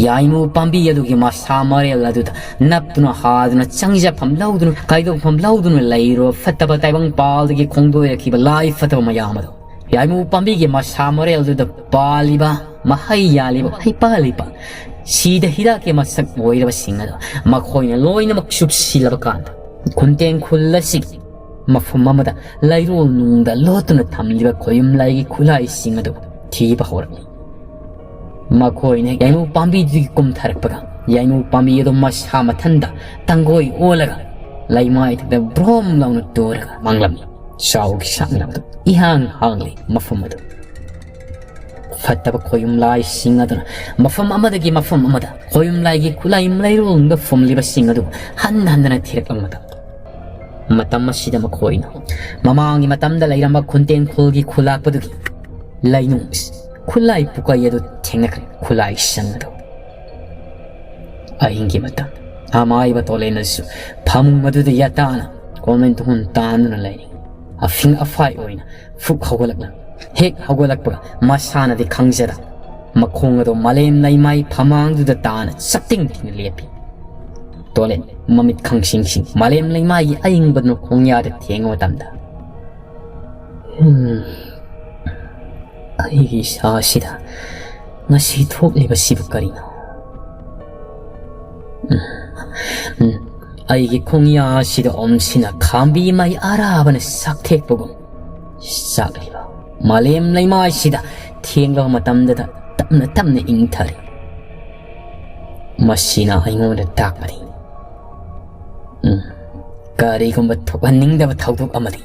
ꯌꯥꯏꯃꯨ ꯄꯥꯝꯕꯤ ꯑꯗꯨꯒꯤ ꯃꯁꯥ ꯃꯔꯦꯜ ꯑꯗꯨꯗ ꯅꯞꯇꯨꯅ ꯍꯥꯗꯨꯅ ꯆꯪꯖꯐꯝ ꯂꯧꯗꯨꯅ ꯀꯥꯏꯗꯣꯛꯐꯝ ꯂꯧꯗꯨꯅ ꯂꯩꯔꯨꯕ ꯐꯠꯇꯕ ꯇꯥꯏꯕꯪ ꯄꯥꯜꯗꯒꯤ ꯈꯣꯡꯗꯣꯏꯔꯛꯈꯤꯕ ꯂꯥꯏ ꯐꯠꯇꯕ ꯃꯌꯥꯝ ꯑꯗꯨ ꯌꯥꯏꯃꯨ ꯄꯥꯝꯕꯤꯒꯤ ꯃꯁꯥ ꯃꯔꯦꯜꯗꯨꯗ ꯄꯥꯜꯂꯤꯕ ꯃꯍꯩ ꯌꯥꯜꯂꯤꯕ ꯍꯩꯄꯥꯜ ꯂꯩꯄꯥꯜ ꯁꯤꯗ ꯍꯤꯗꯥꯛꯀꯤ ꯃꯁꯛ ꯑꯣꯏꯔꯕꯁꯤꯡ ꯑꯗꯨ ꯃꯈꯣꯏꯅ ꯂꯣꯏꯅꯃꯛ ꯆꯨꯞꯁꯤꯜꯂꯕ ꯀꯥꯟꯗ ꯈꯨꯟꯇꯦꯡ ꯈꯨꯜ ꯑꯁꯤꯒꯤ ꯃꯐꯝ ꯑꯃꯗ ꯂꯩꯔꯣꯜ ꯅꯨꯡꯗ ꯂꯣꯠꯇꯨꯅ ꯊꯝꯂꯤꯕ ꯈꯣꯌꯨꯝ ꯂꯥꯏꯒꯤ ꯈꯨꯠꯂꯥꯏꯁꯤꯡ ꯑꯗꯨ ꯊꯤꯕ ꯍꯧꯔꯛꯂꯤ꯫ ꯃꯈꯣꯏꯅ ꯌꯥꯏꯃꯨ ꯄꯥꯝꯕꯤꯗꯨꯗꯒꯤ ꯀꯨꯝꯊꯔꯛꯄꯒ ꯌꯥꯏꯃꯨ ꯄꯥꯝꯕꯤ ꯑꯗꯨ ꯃꯁꯥ ꯃꯊꯟꯇ ꯇꯪꯒꯣꯏ ꯑꯣꯜꯂꯒ ꯂꯩꯃꯥꯏꯊꯛꯇ ꯕ꯭ꯔꯣꯝ ꯂꯥꯎꯅ ꯇꯨꯔꯒ ꯃꯥꯡꯂꯝꯃꯤ꯫ ꯆꯥꯎꯒꯤ ꯁꯥꯡꯂꯕꯗꯨ ꯏꯍꯥꯡ ꯍꯥꯡꯂꯤ ꯃꯐꯝ ꯑꯗꯨ꯫ ꯐꯠꯇꯕ ꯈꯣꯌꯨꯝ ꯂꯥꯏꯁꯤꯡ ꯑꯗꯨꯅ ꯃꯐꯝ ꯑꯃꯗꯒꯤ ꯃꯐꯝ ꯑꯃꯗ ꯈꯣꯌꯨꯝ ꯂꯥꯏꯒꯤ ꯈꯨꯠꯂꯥꯏ ꯂꯩꯔꯣꯡꯗ ꯐꯨꯝꯂꯤꯕꯁꯤꯡ ꯑꯗꯨ ꯍꯟ ꯍꯟꯗꯅ ꯊꯤꯔꯛꯂꯝꯕꯗ ꯃꯇꯝ ꯑꯁꯤꯗ ꯃꯈꯣꯏꯅ ꯃꯃꯥꯡꯒꯤ ꯃꯇꯝꯗ ꯂꯩꯔꯝꯕ ꯈꯨꯟꯇꯦꯡ ꯈꯨꯜꯒꯤ ꯈꯨꯂꯥꯛꯄꯗꯨꯒꯤ ꯂꯩꯅꯨꯡ ꯈꯨꯠꯂꯥꯏ ꯄꯨꯀꯩ ꯑꯗꯨ ꯊꯦꯡꯅꯈ꯭ꯔꯦ꯫ ꯈꯨꯠꯂꯥꯏꯁꯪ ꯑꯗꯨ ꯑꯍꯤꯡꯒꯤ ꯃꯇꯝ ꯑꯃꯥꯏꯕ ꯇꯣꯂꯦꯟ ꯑꯗꯨꯁꯨ ꯐꯃꯨꯡ ꯑꯗꯨꯗ ꯌꯥꯇꯥꯅ ꯀꯣꯃꯦꯟ ꯇꯨꯍꯨꯟ ꯇꯥꯟꯗꯨꯅ ꯂꯩꯔꯤ꯫ ꯑꯐꯤꯡ ꯑꯐꯥꯏ ꯑꯣꯏꯅ ꯐꯨꯛ ꯍꯧꯒꯠꯂꯛꯂꯝꯃꯤ꯫ ꯍꯦꯛ ꯍꯧꯒꯠꯂꯛꯄꯒ ꯃꯁꯥꯅꯗꯤ ꯈꯪꯖꯔ ꯃꯈꯣꯡ ꯑꯗꯣ ꯃꯥꯂꯦꯝ ꯂꯩꯃꯥꯏ ꯐꯃꯥꯡꯗꯨꯗ ꯇꯥꯅ ꯆꯞꯇꯤꯡ ꯇꯤꯡꯅ ꯂꯦꯞꯄꯤ꯫ ꯇꯣꯂꯦꯟ ꯃꯃꯤꯠ ꯈꯪꯁꯤꯡꯁꯤꯡ ꯃꯥꯂꯦꯝ ꯂꯩꯃꯥꯏꯒꯤ ꯑꯌꯤꯡꯕꯗꯨꯅ ꯈꯣꯡꯌꯥꯗ ꯊꯦꯡꯕ ꯃꯇꯝꯗ, "ꯎꯝ, ꯑꯩꯒꯤ ꯏꯁꯥꯁꯤꯗ ꯉꯁꯤ ꯊꯣꯛꯂꯤꯕꯁꯤꯕꯨ ꯀꯔꯤꯅꯣ? ꯎꯝ, ꯎꯝ, ꯑꯩꯒꯤ ꯈꯣꯡꯌꯥꯁꯤꯗ ꯑꯣꯝꯁꯤꯅ ꯈꯥꯝꯕꯤ ꯃꯩ ꯑꯔꯥꯕꯅ ꯁꯛꯊꯦꯛꯄꯒꯨꯝ ꯆꯥꯛꯂꯤꯕ ꯃꯥꯂꯦꯝ ꯂꯩꯃꯥꯏꯁꯤꯗ ꯊꯦꯡꯂꯕ ꯃꯇꯝꯗꯗ ꯇꯞꯅ ꯇꯞꯅ ꯏꯪꯊꯔꯤ꯫ ꯃꯁꯤꯅ ꯑꯩꯉꯣꯟꯗ ꯇꯥꯛꯄꯗꯤ, ꯎꯝ, ꯀꯔꯤꯒꯨꯝꯕ ꯊꯣꯛꯍꯟꯅꯤꯡꯗꯕ ꯊꯧꯗꯣꯛ ꯑꯃꯗꯤ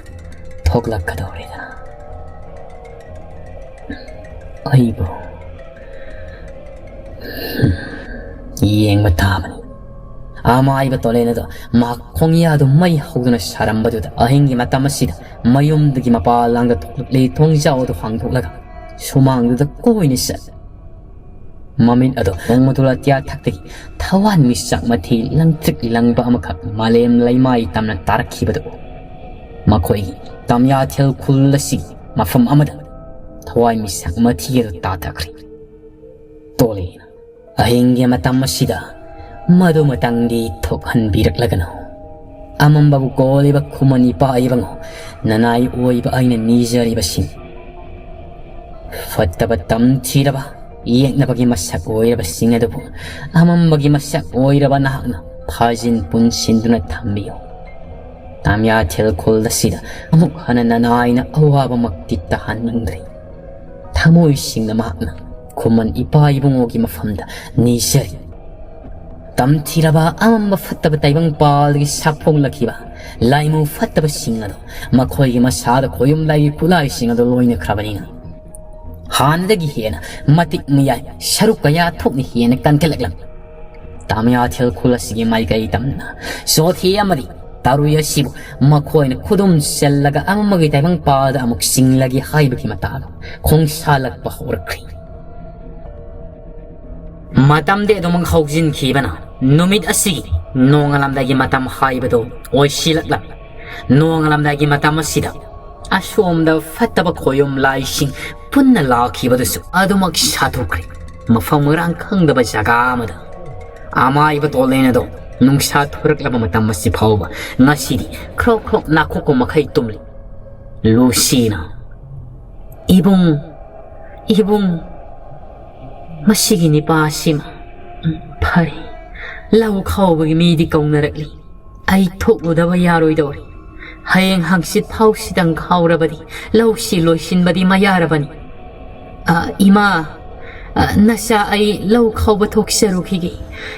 ꯊꯣꯛꯂꯛꯀꯗꯧꯔꯦꯗꯅ꯫ ꯑꯩꯕꯨ, ꯎꯝ, ꯌꯦꯡꯕ ꯇꯥꯕꯅꯤ"꯫ ꯑꯃꯥꯏꯕ ꯇꯣꯂꯦꯟ ꯑꯗꯣ ꯃꯍꯥꯛ ꯈꯣꯡꯌꯥꯗꯨ ꯃꯩ ꯍꯧꯗꯨꯅ ꯁꯥꯔꯝꯕꯗꯨꯗ ꯑꯍꯤꯡꯒꯤ ꯃꯇꯝ ꯑꯁꯤꯗ ꯃꯌꯨꯝꯗꯨꯒꯤ ꯃꯄꯥꯜ ꯂꯥꯡꯗ ꯊꯣꯛꯂꯛꯂꯤ ꯊꯣꯡꯖꯥꯎ ꯑꯗꯨ ꯍꯥꯡꯗꯣꯛꯂꯒ ꯁꯨꯃꯥꯡꯗꯨꯗ ꯀꯣꯏꯅ ꯆꯠ ꯃꯃꯤꯠ ꯑꯗꯣ ꯅꯣꯡꯃꯗꯨ ꯑꯇꯤꯌꯥ ꯊꯛꯇꯒꯤ ꯊꯋꯥꯟ ꯃꯤꯆꯥꯛ ꯃꯊꯤ ꯂꯪꯇ꯭ꯔꯤꯛ ꯂꯪꯕ ꯑꯃꯈꯛ ꯃꯥꯂꯦꯝ ꯂꯩꯃꯥꯏ ꯇꯝꯅ ꯇꯥꯔꯛꯈꯤꯕꯗꯨ ꯃꯈꯣꯏꯒꯤ ꯇꯝꯌꯥꯊꯦꯜ ꯈꯨꯜ ꯑꯁꯤꯒꯤ ꯃꯐꯝ ꯑꯃꯗ ꯊꯋꯥꯟ ꯃꯤꯆꯥꯛ ꯃꯊꯤ ꯑꯗꯨ ꯇꯥꯊꯈ꯭ꯔꯦ꯫ ꯇꯣꯂꯦꯅ ꯑꯍꯤꯡꯒꯤ ꯃꯇꯝ ꯑꯁꯤꯗ ꯃꯗꯨꯃꯇꯪꯗꯤ ꯊꯣꯛꯍꯟꯕꯤꯔꯛꯂꯒꯅꯨ꯫ ꯑꯃꯝꯕꯕꯨ ꯀꯣꯜꯂꯤꯕ ꯈꯨꯃꯟ ꯏꯄꯥ ꯏꯕꯨꯡꯉꯣ, ꯅꯅꯥꯏ ꯑꯣꯏꯕ ꯑꯩꯅ ꯅꯤꯖꯔꯤꯕꯁꯤꯡ, ꯐꯠꯇꯕ ꯇꯝꯊꯤꯔꯕ ꯌꯦꯛꯅꯕꯒꯤ ꯃꯁꯛ ꯑꯣꯏꯔꯕꯁꯤꯡ ꯑꯗꯨꯕꯨ ꯑꯃꯝꯕꯒꯤ ꯃꯁꯛ ꯑꯣꯏꯔꯕ ꯅꯍꯥꯛꯅ ꯐꯥꯖꯤꯟ ꯄꯨꯟꯁꯤꯟꯗꯨꯅ ꯊꯝꯕꯤꯌꯨ꯫ ꯇꯥꯃꯤꯌꯥꯊꯦꯜ ꯈꯨꯜ ꯑꯁꯤꯗ ꯑꯃꯨꯛ ꯍꯟꯅ ꯅꯅꯥꯏꯅ ꯑꯋꯥꯕꯃꯛꯇꯤ ꯇꯥꯍꯟꯅꯤꯡꯗ꯭ꯔꯤ꯫ ꯊꯃꯣꯏ ꯁꯦꯡꯅ ꯃꯍꯥꯛꯅ ꯈꯨꯃꯟ ꯏꯄꯥ ꯏꯕꯨꯡꯉꯣꯒꯤ ꯃꯐꯝꯗ ꯅꯤꯖꯔꯤ꯫ ꯇꯝꯊꯤꯔꯕ ꯑꯃꯝꯕ ꯐꯠꯇꯕ ꯇꯥꯏꯕꯪ ꯄꯥꯜꯗꯒꯤ ꯁꯥꯐꯣꯡꯂꯛꯈꯤꯕ ꯂꯥꯏꯃꯨ ꯐꯠꯇꯕꯁꯤꯡ ꯑꯗꯣ ꯃꯈꯣꯏꯒꯤ ꯃꯁꯥꯗ ꯈꯣꯌꯨꯝ ꯂꯥꯏꯒꯤ ꯈꯨꯠꯂꯥꯏꯁꯤꯡ ꯑꯗꯣ ꯂꯣꯏꯅꯈ꯭ꯔꯕꯅꯤꯅ, ꯍꯥꯟꯅꯗꯒꯤ ꯍꯦꯟꯅ ꯃꯇꯤꯛ ꯃꯌꯥꯏ ꯁꯔꯨꯛ ꯀꯌꯥ ꯊꯣꯛꯅ ꯍꯦꯟꯅ ꯀꯟꯈꯠꯂꯛꯂꯝꯃꯤ꯫ ꯇꯥꯃꯤꯌꯥꯊꯦꯜ ꯈꯨꯜ ꯑꯁꯤꯒꯤ ꯃꯥꯏꯀꯩ ꯇꯝꯅ ꯆꯣꯊꯤ ꯑꯃꯗꯤ ꯇꯔꯨꯏ ꯑꯁꯤꯕꯨ ꯃꯈꯣꯏꯅ ꯈꯨꯗꯨꯝ ꯆꯜꯂꯒ ꯑꯃꯝꯕꯒꯤ ꯇꯥꯏꯕꯪ ꯄꯥꯜꯗ ꯑꯃꯨꯛ ꯆꯤꯡꯂꯒꯦ ꯍꯥꯏꯕꯒꯤ ꯃꯇꯥꯒꯨꯝ ꯈꯣꯡꯁꯥꯜꯂꯛꯄ ꯍꯧꯔꯛꯈ꯭ꯔꯦ꯫ ꯃꯇꯝꯗꯤ ꯑꯗꯨꯃꯛ ꯍꯧꯖꯤꯟꯈꯤꯕꯅ ꯅꯨꯃꯤꯠ ꯑꯁꯤꯒꯤ ꯅꯣꯡꯉꯥꯜꯂꯝꯗꯥꯏꯒꯤ ꯃꯇꯝ ꯍꯥꯏꯕꯗꯨ ꯑꯣꯏꯁꯤꯜꯂꯛꯂꯝꯃꯤ꯫ ꯅꯣꯡꯉꯥꯜꯂꯝꯗꯥꯏꯒꯤ ꯃꯇꯝ ꯑꯁꯤꯗ ꯑꯁꯣꯝꯗ ꯐꯠꯇꯕ ꯈꯣꯌꯨꯝ ꯂꯥꯏꯁꯤꯡ ꯄꯨꯟꯅ ꯂꯥꯛꯈꯤꯕꯗꯨꯁꯨ ꯑꯗꯨꯃꯛ ꯁꯥꯊꯣꯛꯈ꯭ꯔꯦ꯫ ꯃꯐꯝ ꯃꯔꯥꯡ ꯈꯪꯗꯕ ꯖꯒꯥ ꯑꯃꯗ ꯑꯃꯥꯏꯕ ꯇꯣꯂꯦꯟ ꯑꯗꯣ ꯅꯨꯡꯁꯥ ꯊꯣꯔꯛꯂꯕ ꯃꯇꯝ ꯑꯁꯤ ꯐꯥꯎꯕ ꯉꯁꯤꯗꯤ ꯈ꯭ꯔꯣꯛ ꯈ꯭ꯔꯣꯛ ꯅꯥꯈꯣꯛꯄ ꯃꯈꯩ ꯇꯨꯝꯂꯤ꯫ ꯂꯨꯁꯤꯅ, "ꯏꯕꯨꯡ, ꯏꯕꯨꯡ, ꯃꯁꯤꯒꯤ ꯅꯤꯄꯥ ꯑꯁꯤꯃ, ꯎꯝ, ꯐꯔꯦ, ꯂꯧ ꯈꯥꯎꯕꯒꯤ ꯃꯤꯗꯤ ꯀꯧꯅꯔꯛꯂꯤ꯫ ꯑꯩ ꯊꯣꯛꯂꯨꯗꯕ ꯌꯥꯔꯣꯏꯗꯧꯔꯤ꯫ ꯍꯌꯦꯡ ꯍꯪꯆꯤꯠ ꯐꯥꯎꯁꯤꯗꯪ ꯈꯥꯎꯔꯕꯗꯤ ꯂꯧꯁꯤ ꯂꯣꯏꯁꯤꯟꯕꯗꯤ ꯃꯌꯥꯔꯕꯅꯤ꯫ ꯑ, ꯏꯃꯥ, ꯑ, ꯅꯆꯥ ꯑꯩ ꯂꯧ ꯈꯥꯎꯕ ꯊꯣꯛꯆꯔꯨꯈꯤꯒꯦ꯫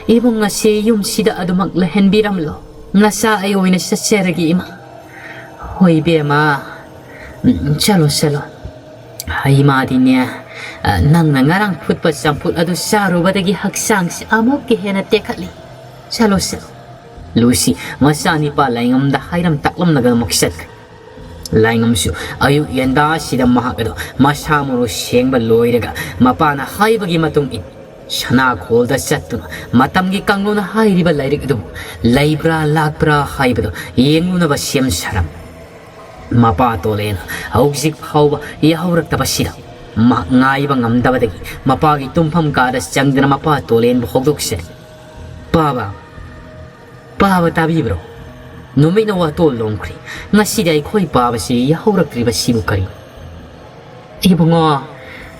ꯏꯕꯨꯡ ꯑꯁꯤ ꯌꯨꯝꯁꯤꯗ ꯑꯗꯨꯃꯛ ꯂꯩꯍꯟꯕꯤꯔꯝꯂꯣ꯫ ꯅꯆꯥ ꯑꯩ ꯑꯣꯏꯅ ꯆꯠꯆꯔꯒꯦ, ꯏꯃꯥ꯫" "ꯍꯣꯏ, ꯏꯕꯦꯝꯃ, ꯎꯝ, ꯆꯠꯂꯣ, ꯆꯠꯂꯣ꯫ ꯏꯃꯥꯗꯤꯅꯦ, ꯑ, ꯅꯪꯅ ꯉꯔꯥꯡ ꯐꯨꯠꯄ ꯆꯝꯐꯨꯠ ꯑꯗꯨ ꯆꯥꯔꯨꯕꯗꯒꯤ ꯍꯛꯆꯥꯡꯁꯤ ꯑꯃꯨꯛꯀ ꯍꯦꯟꯅ ꯇꯦꯛꯈꯠꯂꯤ꯫ ꯆꯠꯂꯣ, ꯆꯠꯂꯣ꯫" ꯂꯨꯁꯤ ꯃꯆꯥꯅꯤꯄꯥ ꯂꯥꯏꯉꯝꯗ ꯍꯥꯏꯔꯝ ꯇꯥꯛꯂꯝꯂꯒ ꯑꯃꯨꯛ ꯆꯠꯈ꯭ꯔꯦ꯫ ꯂꯥꯏꯉꯝꯁꯨ ꯑꯌꯨꯛ ꯌꯦꯟꯗꯥꯁꯤꯗ ꯃꯍꯥꯛ ꯑꯗꯨ ꯃꯁꯥ ꯃꯔꯨ ꯁꯦꯡꯕ ꯂꯣꯏꯔꯒ ꯃꯄꯥꯅ ꯍꯥꯏꯕꯒꯤ ꯃꯇꯨꯡ ꯏꯟꯅ ꯁꯅꯥꯈꯣꯜꯗ ꯆꯠꯇꯨꯅ ꯃꯇꯝꯒꯤ ꯀꯥꯡꯂꯣꯟ ꯍꯥꯏꯔꯤꯕ ꯂꯥꯏꯔꯤꯛ ꯑꯗꯨꯕꯨ ꯂꯩꯕ꯭ꯔꯥ ꯂꯥꯛꯄ꯭ꯔꯥ ꯍꯥꯏꯕꯗꯨ ꯌꯦꯡꯂꯨꯅꯕ ꯁꯦꯝ ꯁꯥꯔꯝꯃꯤ꯫ ꯃꯄꯥ ꯇꯣꯂꯦꯟ ꯍꯧꯖꯤꯛ ꯐꯥꯎꯕ ꯌꯥꯍꯧꯔꯛꯇꯕꯁꯤꯗ ꯃꯍꯥꯛ ꯉꯥꯏꯕ ꯉꯝꯗꯕꯗꯒꯤ ꯃꯄꯥꯒꯤ ꯇꯨꯝꯐꯝ ꯀꯥꯗ ꯆꯪꯗꯨꯅ ꯃꯄꯥ ꯇꯣꯂꯦꯟꯕꯨ ꯍꯧꯗꯣꯛꯆꯔꯤ꯫ "ꯄꯥꯕ, ꯄꯥꯕ ꯇꯥꯕꯤꯕ꯭ꯔꯣ? ꯅꯨꯃꯤꯠꯅ ꯋꯥꯇꯣꯜ ꯂꯣꯝꯈ꯭ꯔꯦ꯫ ꯉꯁꯤꯗꯤ ꯑꯩꯈꯣꯏ ꯄꯥꯕꯁꯤ ꯌꯥꯍꯧꯔꯛꯇ꯭ꯔꯤꯕꯁꯤꯕꯨ ꯀꯔꯤ?" "ꯏꯕꯨꯡꯉꯣ,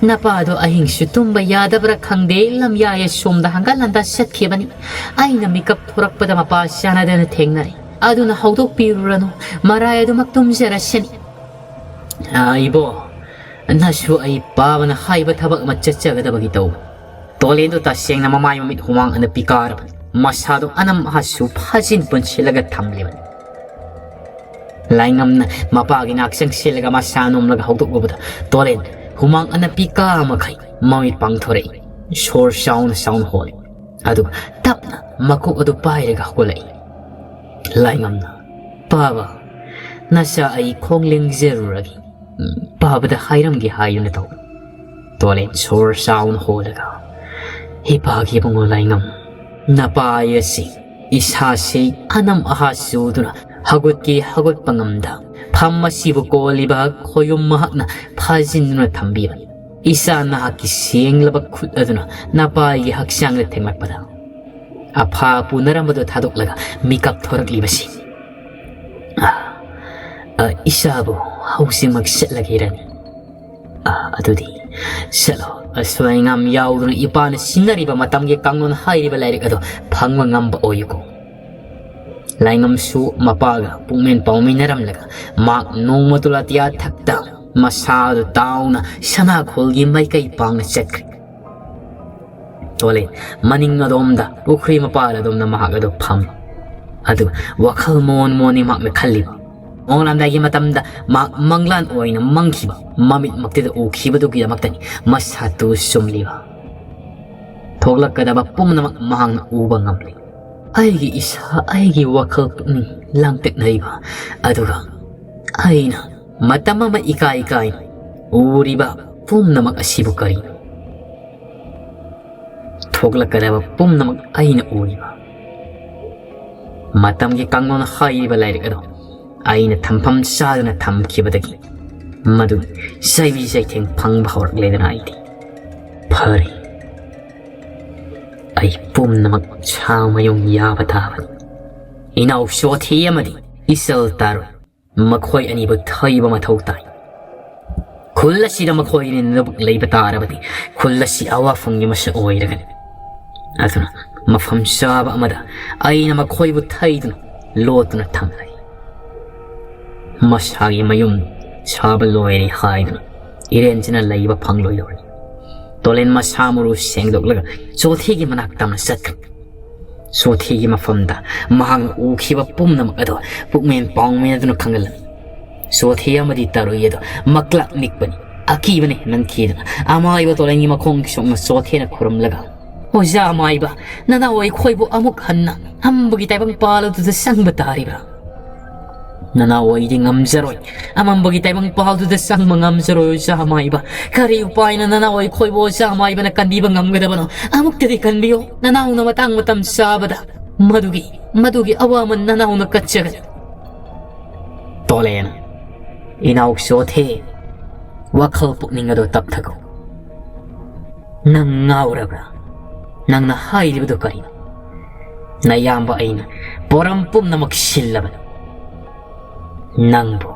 ꯅꯄꯥꯗꯣ ꯑꯍꯤꯡꯁꯨ ꯇꯨꯝꯕ ꯌꯥꯗꯕ꯭ꯔꯥ ꯈꯪꯗꯦ, ꯂꯝꯌꯥꯏ ꯑꯁꯣꯝꯗ ꯍꯪꯒꯠ ꯍꯟꯗꯥ ꯆꯠꯈꯤꯕꯅꯤ꯫ ꯑꯩꯅ ꯃꯤꯀꯞ ꯊꯣꯔꯛꯄꯗ ꯃꯄꯥ ꯆꯥꯟꯅꯗꯅ ꯊꯦꯡꯅꯔꯦ꯫ ꯑꯗꯨꯅ ꯍꯧꯗꯣꯛꯄꯤꯔꯨꯔꯅꯨ, ꯃꯔꯥꯏ ꯑꯗꯨꯃꯛ ꯇꯨꯝꯖꯔꯁꯅꯤ꯫" "ꯑ, ꯏꯕꯣ, ꯅꯁꯨ ꯑꯩ ꯄꯥꯕꯅ ꯍꯥꯏꯕ ꯊꯕꯛ ꯑꯃ ꯆꯠꯆꯒꯗꯕꯒꯤ ꯇꯧꯕꯅꯤ꯫" ꯇꯣꯂꯦꯟꯗꯨ ꯇꯁꯦꯡꯅ ꯃꯃꯥꯏ ꯃꯃꯤꯠ ꯍꯨꯃꯥꯡ ꯑꯅꯞꯄꯤ ꯀꯥꯔꯕꯅꯤ꯫ ꯃꯁꯥꯗꯨ ꯑꯅꯝ ꯑꯍꯥꯁꯨ ꯐꯥꯖꯤꯟ ꯄꯨꯟꯁꯤꯜꯂꯒ ꯊꯝꯂꯤꯕꯅꯤ꯫ ꯂꯥꯏꯉꯝꯅ ꯃꯄꯥꯒꯤ ꯅꯥꯛ ꯆꯪꯁꯤꯜꯂꯒ ꯃꯁꯥ ꯅꯣꯝꯂꯒ ꯍꯧꯗꯣꯛꯂꯨꯕꯗ ꯇꯣꯂꯦꯟ ꯍꯨꯃꯥꯡ ꯑꯅꯞꯄꯤ ꯀꯥ ꯃꯈꯩ ꯃꯃꯤꯠ ꯄꯥꯡꯊꯣꯔꯛꯏ꯫ ꯁꯣꯔ ꯆꯥꯎꯅ ꯆꯥꯎꯅ ꯍꯣꯜꯂꯤ꯫ ꯑꯗꯨꯒ ꯇꯞꯅ ꯃꯀꯣꯛ ꯑꯗꯨ ꯄꯥꯏꯔꯒ ꯍꯧꯒꯠꯂꯛꯏ꯫ ꯂꯥꯏꯉꯝꯅ, "ꯄꯥꯕ, ꯅꯆꯥ ꯑꯩ ꯈꯣꯡ ꯂꯦꯡꯖꯔꯨꯔꯒꯦ꯫ ꯎꯝ, ꯄꯥꯕꯗ ꯍꯥꯏꯔꯝꯒꯦ ꯍꯥꯏꯗꯨꯅ ꯇꯧ꯫" ꯇꯣꯂꯦꯟ ꯁꯣꯔ ꯆꯥꯎꯅ ꯍꯣꯜꯂꯒ, "ꯏꯄꯥꯒꯤ ꯏꯕꯨꯡꯉꯣ ꯂꯥꯏꯉꯝ, ꯅꯄꯥꯏ ꯑꯁꯤ ꯏꯁꯥꯁꯤ ꯑꯅꯝ ꯑꯍꯥ ꯆꯨꯗꯨꯅ ꯍꯧꯒꯠꯀꯦ ꯍꯧꯒꯠꯄ ꯉꯝꯗ ꯐꯝ ꯑꯁꯤꯕꯨ ꯀꯣꯜꯂꯤꯕ ꯈꯣꯌꯨꯝ ꯃꯍꯥꯛꯅ ꯐꯥꯖꯤꯟꯗꯨꯅ ꯊꯝꯕꯤꯕꯅꯤ꯫ ꯏꯆꯥ ꯅꯍꯥꯛꯀꯤ ꯁꯦꯡꯂꯕ ꯈꯨꯠ ꯑꯗꯨꯅ ꯅꯄꯥꯏꯒꯤ ꯍꯛꯆꯥꯡꯗ ꯊꯦꯡꯂꯛꯄꯗ ꯑꯐꯥ ꯄꯨꯅꯔꯝꯕꯗꯨ ꯊꯥꯗꯣꯛꯂꯒ ꯃꯤꯀꯞ ꯊꯣꯔꯛꯂꯤꯕꯁꯤ꯫ ꯑ, ꯑ, ꯏꯆꯥꯕꯨ ꯍꯧꯖꯤꯛꯃꯛ ꯆꯠꯂꯒꯦꯔꯅꯤ꯫ ꯑ, ꯑꯗꯨꯗꯤ ꯆꯠꯂꯣ꯫ ꯑꯁꯣꯏ ꯑꯉꯥꯝ ꯌꯥꯎꯗꯨꯅ ꯏꯄꯥꯅ ꯁꯤꯟꯅꯔꯤꯕ ꯃꯇꯝꯒꯤ ꯀꯥꯡꯂꯣꯟ ꯍꯥꯏꯔꯤꯕ ꯂꯥꯏꯔꯤꯛ ꯑꯗꯨ ꯐꯪꯕ ꯉꯝꯕ ꯑꯣꯏꯌꯨꯀꯣ꯫ ꯂꯥꯏꯉꯝꯁꯨ ꯃꯄꯥꯒ ꯄꯨꯛꯃꯦꯟ ꯄꯥꯎꯃꯤꯟꯅꯔꯝꯂꯒ ꯃꯍꯥꯛ ꯅꯣꯡꯃ ꯇꯨꯂꯥ ꯇꯤꯌꯥ ꯊꯛꯇ ꯃꯁꯥꯗꯨ ꯇꯥꯎꯅ ꯁꯅꯥꯈꯣꯜꯒꯤ ꯃꯥꯏꯀꯩ ꯄꯥꯡꯅ ꯆꯠꯈ꯭ꯔꯦ꯫ ꯇꯣꯂꯦ, ꯃꯅꯤꯡ ꯑꯗꯣꯝꯗ ꯄꯨꯈ꯭ꯔꯤ ꯃꯄꯥꯜ ꯑꯗꯣꯝꯗ ꯃꯍꯥꯛ ꯑꯗꯨ ꯐꯝꯃꯤ꯫ ꯑꯗꯨ ꯋꯥꯈꯜ ꯃꯣꯟ ꯃꯣꯟꯅꯤ ꯃꯍꯥꯛꯅ ꯈꯜꯂꯤꯕ꯫ ꯃꯣꯟꯂꯝꯗꯥꯏꯒꯤ ꯃꯇꯝꯗ ꯃꯍꯥꯛ ꯃꯪꯂꯥꯟ ꯑꯣꯏꯅ ꯃꯪꯈꯤꯕ ꯃꯃꯤꯠꯃꯛꯇꯨꯗ ꯎꯈꯤꯕꯗꯨꯒꯤꯗꯃꯛꯇꯅꯤ ꯃꯁꯥꯇꯨ ꯆꯨꯝꯂꯤꯕ꯫ ꯊꯣꯛꯂꯛꯀꯗꯕ ꯄꯨꯝꯅꯃꯛ ꯃꯍꯥꯛꯅ ꯎꯕ ꯉꯝꯂꯤ꯫ ꯑꯩꯒꯤ ꯏꯁꯥ, ꯑꯩꯒꯤ ꯋꯥꯈꯜ ꯄꯨꯛꯅꯤꯡ ꯂꯥꯡꯇꯛꯅꯔꯤꯕ, ꯑꯗꯨꯒ ꯑꯩꯅ ꯃꯇꯝ ꯑꯃ ꯏꯀꯥꯏ ꯏꯀꯥꯏꯅ ꯎꯔꯤꯕ ꯄꯨꯝꯅꯃꯛ ꯑꯁꯤꯕꯨ ꯀꯔꯤꯅꯣ? ꯊꯣꯛꯂꯛꯀꯗꯕ ꯄꯨꯝꯅꯃꯛ ꯑꯩꯅ ꯎꯔꯤꯕ꯫ ꯃꯇꯝꯒꯤ ꯀꯥꯡꯂꯣꯟ ꯍꯥꯏꯔꯤꯕ ꯂꯥꯏꯔꯤꯛ ꯑꯗꯨ ꯑꯩꯅ ꯊꯝꯐꯝ ꯆꯥꯗꯅ ꯊꯝꯈꯤꯕꯗꯒꯤ ꯃꯗꯨ ꯆꯩꯕꯤ ꯆꯩꯊꯦꯡ ꯐꯪꯕ ꯍꯧꯔꯛꯂꯦꯗꯅ ꯑꯩꯗꯤ꯫ ꯐꯔꯦ, ꯑꯩ ꯄꯨꯝꯅꯃꯛ ꯁꯥ ꯃꯌꯨꯡ ꯌꯥꯕ ꯇꯥꯕꯅꯤ꯫ ꯏꯅꯥꯎ ꯆꯣꯊꯦ ꯑꯃꯗꯤ ꯏꯆꯜ ꯇꯥꯔꯣꯏ꯫ ꯃꯈꯣꯏ ꯑꯅꯤꯕꯨ ꯊꯩꯕ ꯃꯊꯧ ꯇꯥꯏ꯫ ꯈꯨꯜ ꯑꯁꯤꯗ ꯃꯈꯣꯏ ꯑꯅꯤ ꯅꯕꯨꯛ ꯂꯩꯕ ꯇꯥꯔꯕꯗꯤ ꯈꯨꯜ ꯑꯁꯤ ꯑꯋꯥꯐꯝꯒꯤ ꯃꯁꯛ ꯑꯣꯏꯔꯒꯅꯤ꯫ ꯑꯗꯨꯅ ꯃꯐꯝ ꯆꯥꯕ ꯑꯃꯗ ꯑꯩꯅ ꯃꯈꯣꯏꯕꯨ ꯊꯩꯗꯨꯅ ꯂꯣꯠꯇꯨꯅ ꯊꯝꯂꯒꯦ꯫ ꯃꯁꯥꯒꯤ ꯃꯌꯨꯝ ꯁꯥꯕ ꯂꯣꯏꯔꯦ ꯍꯥꯏꯗꯨꯅ ꯏꯔꯦꯟꯖꯅ ꯂꯩꯕ ꯐꯪꯂꯣꯏꯗꯧꯔꯤ꯫ ꯇꯣꯂꯦꯟ ꯃꯁꯥ ꯃꯔꯨ ꯁꯦꯡꯗꯣꯛꯂꯒ ꯆꯣꯊꯦꯒꯤ ꯃꯅꯥꯛ ꯇꯝꯅ ꯆꯠꯈ꯭ꯔꯦ꯫ ꯆꯣꯊꯦꯒꯤ ꯃꯐꯝꯗ ꯃꯍꯥꯛꯅ ꯎꯈꯤꯕ ꯄꯨꯝꯅꯃꯛ ꯑꯗꯨ ꯄꯨꯛꯃꯦꯟ ꯄꯥꯎꯃꯦꯟ ꯑꯗꯨꯅ ꯈꯪꯍꯜꯂꯝꯃꯤ꯫ ꯆꯣꯊꯦ ꯑꯃꯗꯤ ꯇꯔꯨꯏ ꯑꯗꯨ ꯃꯀ꯭ꯂꯥꯛ ꯅꯤꯛꯄꯅꯤ꯫ ꯑꯀꯤꯕꯅꯤ ꯅꯪꯈꯤꯗꯅ ꯑꯃꯥꯏꯕ ꯇꯣꯂꯦꯟꯒꯤ ꯃꯈꯣꯡꯒꯤ ꯁꯣꯛꯅ ꯆꯣꯊꯦꯅ ꯈꯨꯔꯨꯝꯂꯒ, "ꯑꯣꯖꯥ ꯑꯃꯥꯏꯕ, ꯅꯅꯥꯎ ꯑꯩꯈꯣꯏꯕꯨ ꯑꯃꯨꯛ ꯍꯟꯅ ꯍꯝꯕꯒꯤ ꯇꯥꯏꯕꯪ ꯄꯥꯜ ꯑꯗꯨꯗ ꯆꯪꯕ ꯇꯥꯔꯤꯕ꯭ꯔꯥ?" "ꯅꯅꯥꯎ ꯑꯩꯗꯤ ꯉꯝꯖꯔꯣꯏ꯫ ꯑꯃꯝꯕꯒꯤ ꯇꯥꯏꯕꯪ ꯄꯥꯜꯗꯨꯗ ꯆꯪꯕ ꯉꯝꯖꯔꯣꯏ, ꯑꯣꯖꯥ ꯃꯥꯏꯕ꯫ ꯀꯔꯤ ꯎꯄꯥꯏꯅ ꯅꯅꯥꯎ ꯑꯩꯈꯣꯏꯕꯨ ꯑꯣꯖꯥ ꯃꯥꯏꯕꯅ ꯀꯟꯕꯤꯕ ꯉꯝꯒꯗꯕꯅꯣ? ꯑꯃꯨꯛꯇꯗꯤ ꯀꯟꯕꯤꯌꯨ꯫ ꯅꯅꯥꯎꯅ ꯃꯇꯥꯡ ꯃꯇꯝ ꯆꯥꯕꯗ ꯃꯗꯨꯒꯤ, ꯃꯗꯨꯒꯤ ꯑꯋꯥꯃꯟ ꯅꯅꯥꯎꯅ ꯀꯠꯆꯒꯅꯤ꯫" ꯇꯣꯂꯦꯅ, "ꯏꯅꯥꯎ ꯆꯣꯊꯦ, ꯋꯥꯈꯜ ꯄꯨꯛꯅꯤꯡ ꯑꯗꯨ ꯇꯞꯊꯈꯣ꯫ ꯅꯪ ꯉꯥꯎꯔꯕ꯭ꯔꯥ? ꯅꯪꯅ ꯍꯥꯏꯔꯤꯕꯗꯨ ꯀꯔꯤꯅꯣ? ꯅꯌꯥꯝꯕ ꯑꯩꯅ ꯄꯣꯔꯝ ꯄꯨꯝꯅꯃꯛ ꯁꯤꯜꯂꯕꯅꯤ꯫ ꯅꯪꯕꯨ,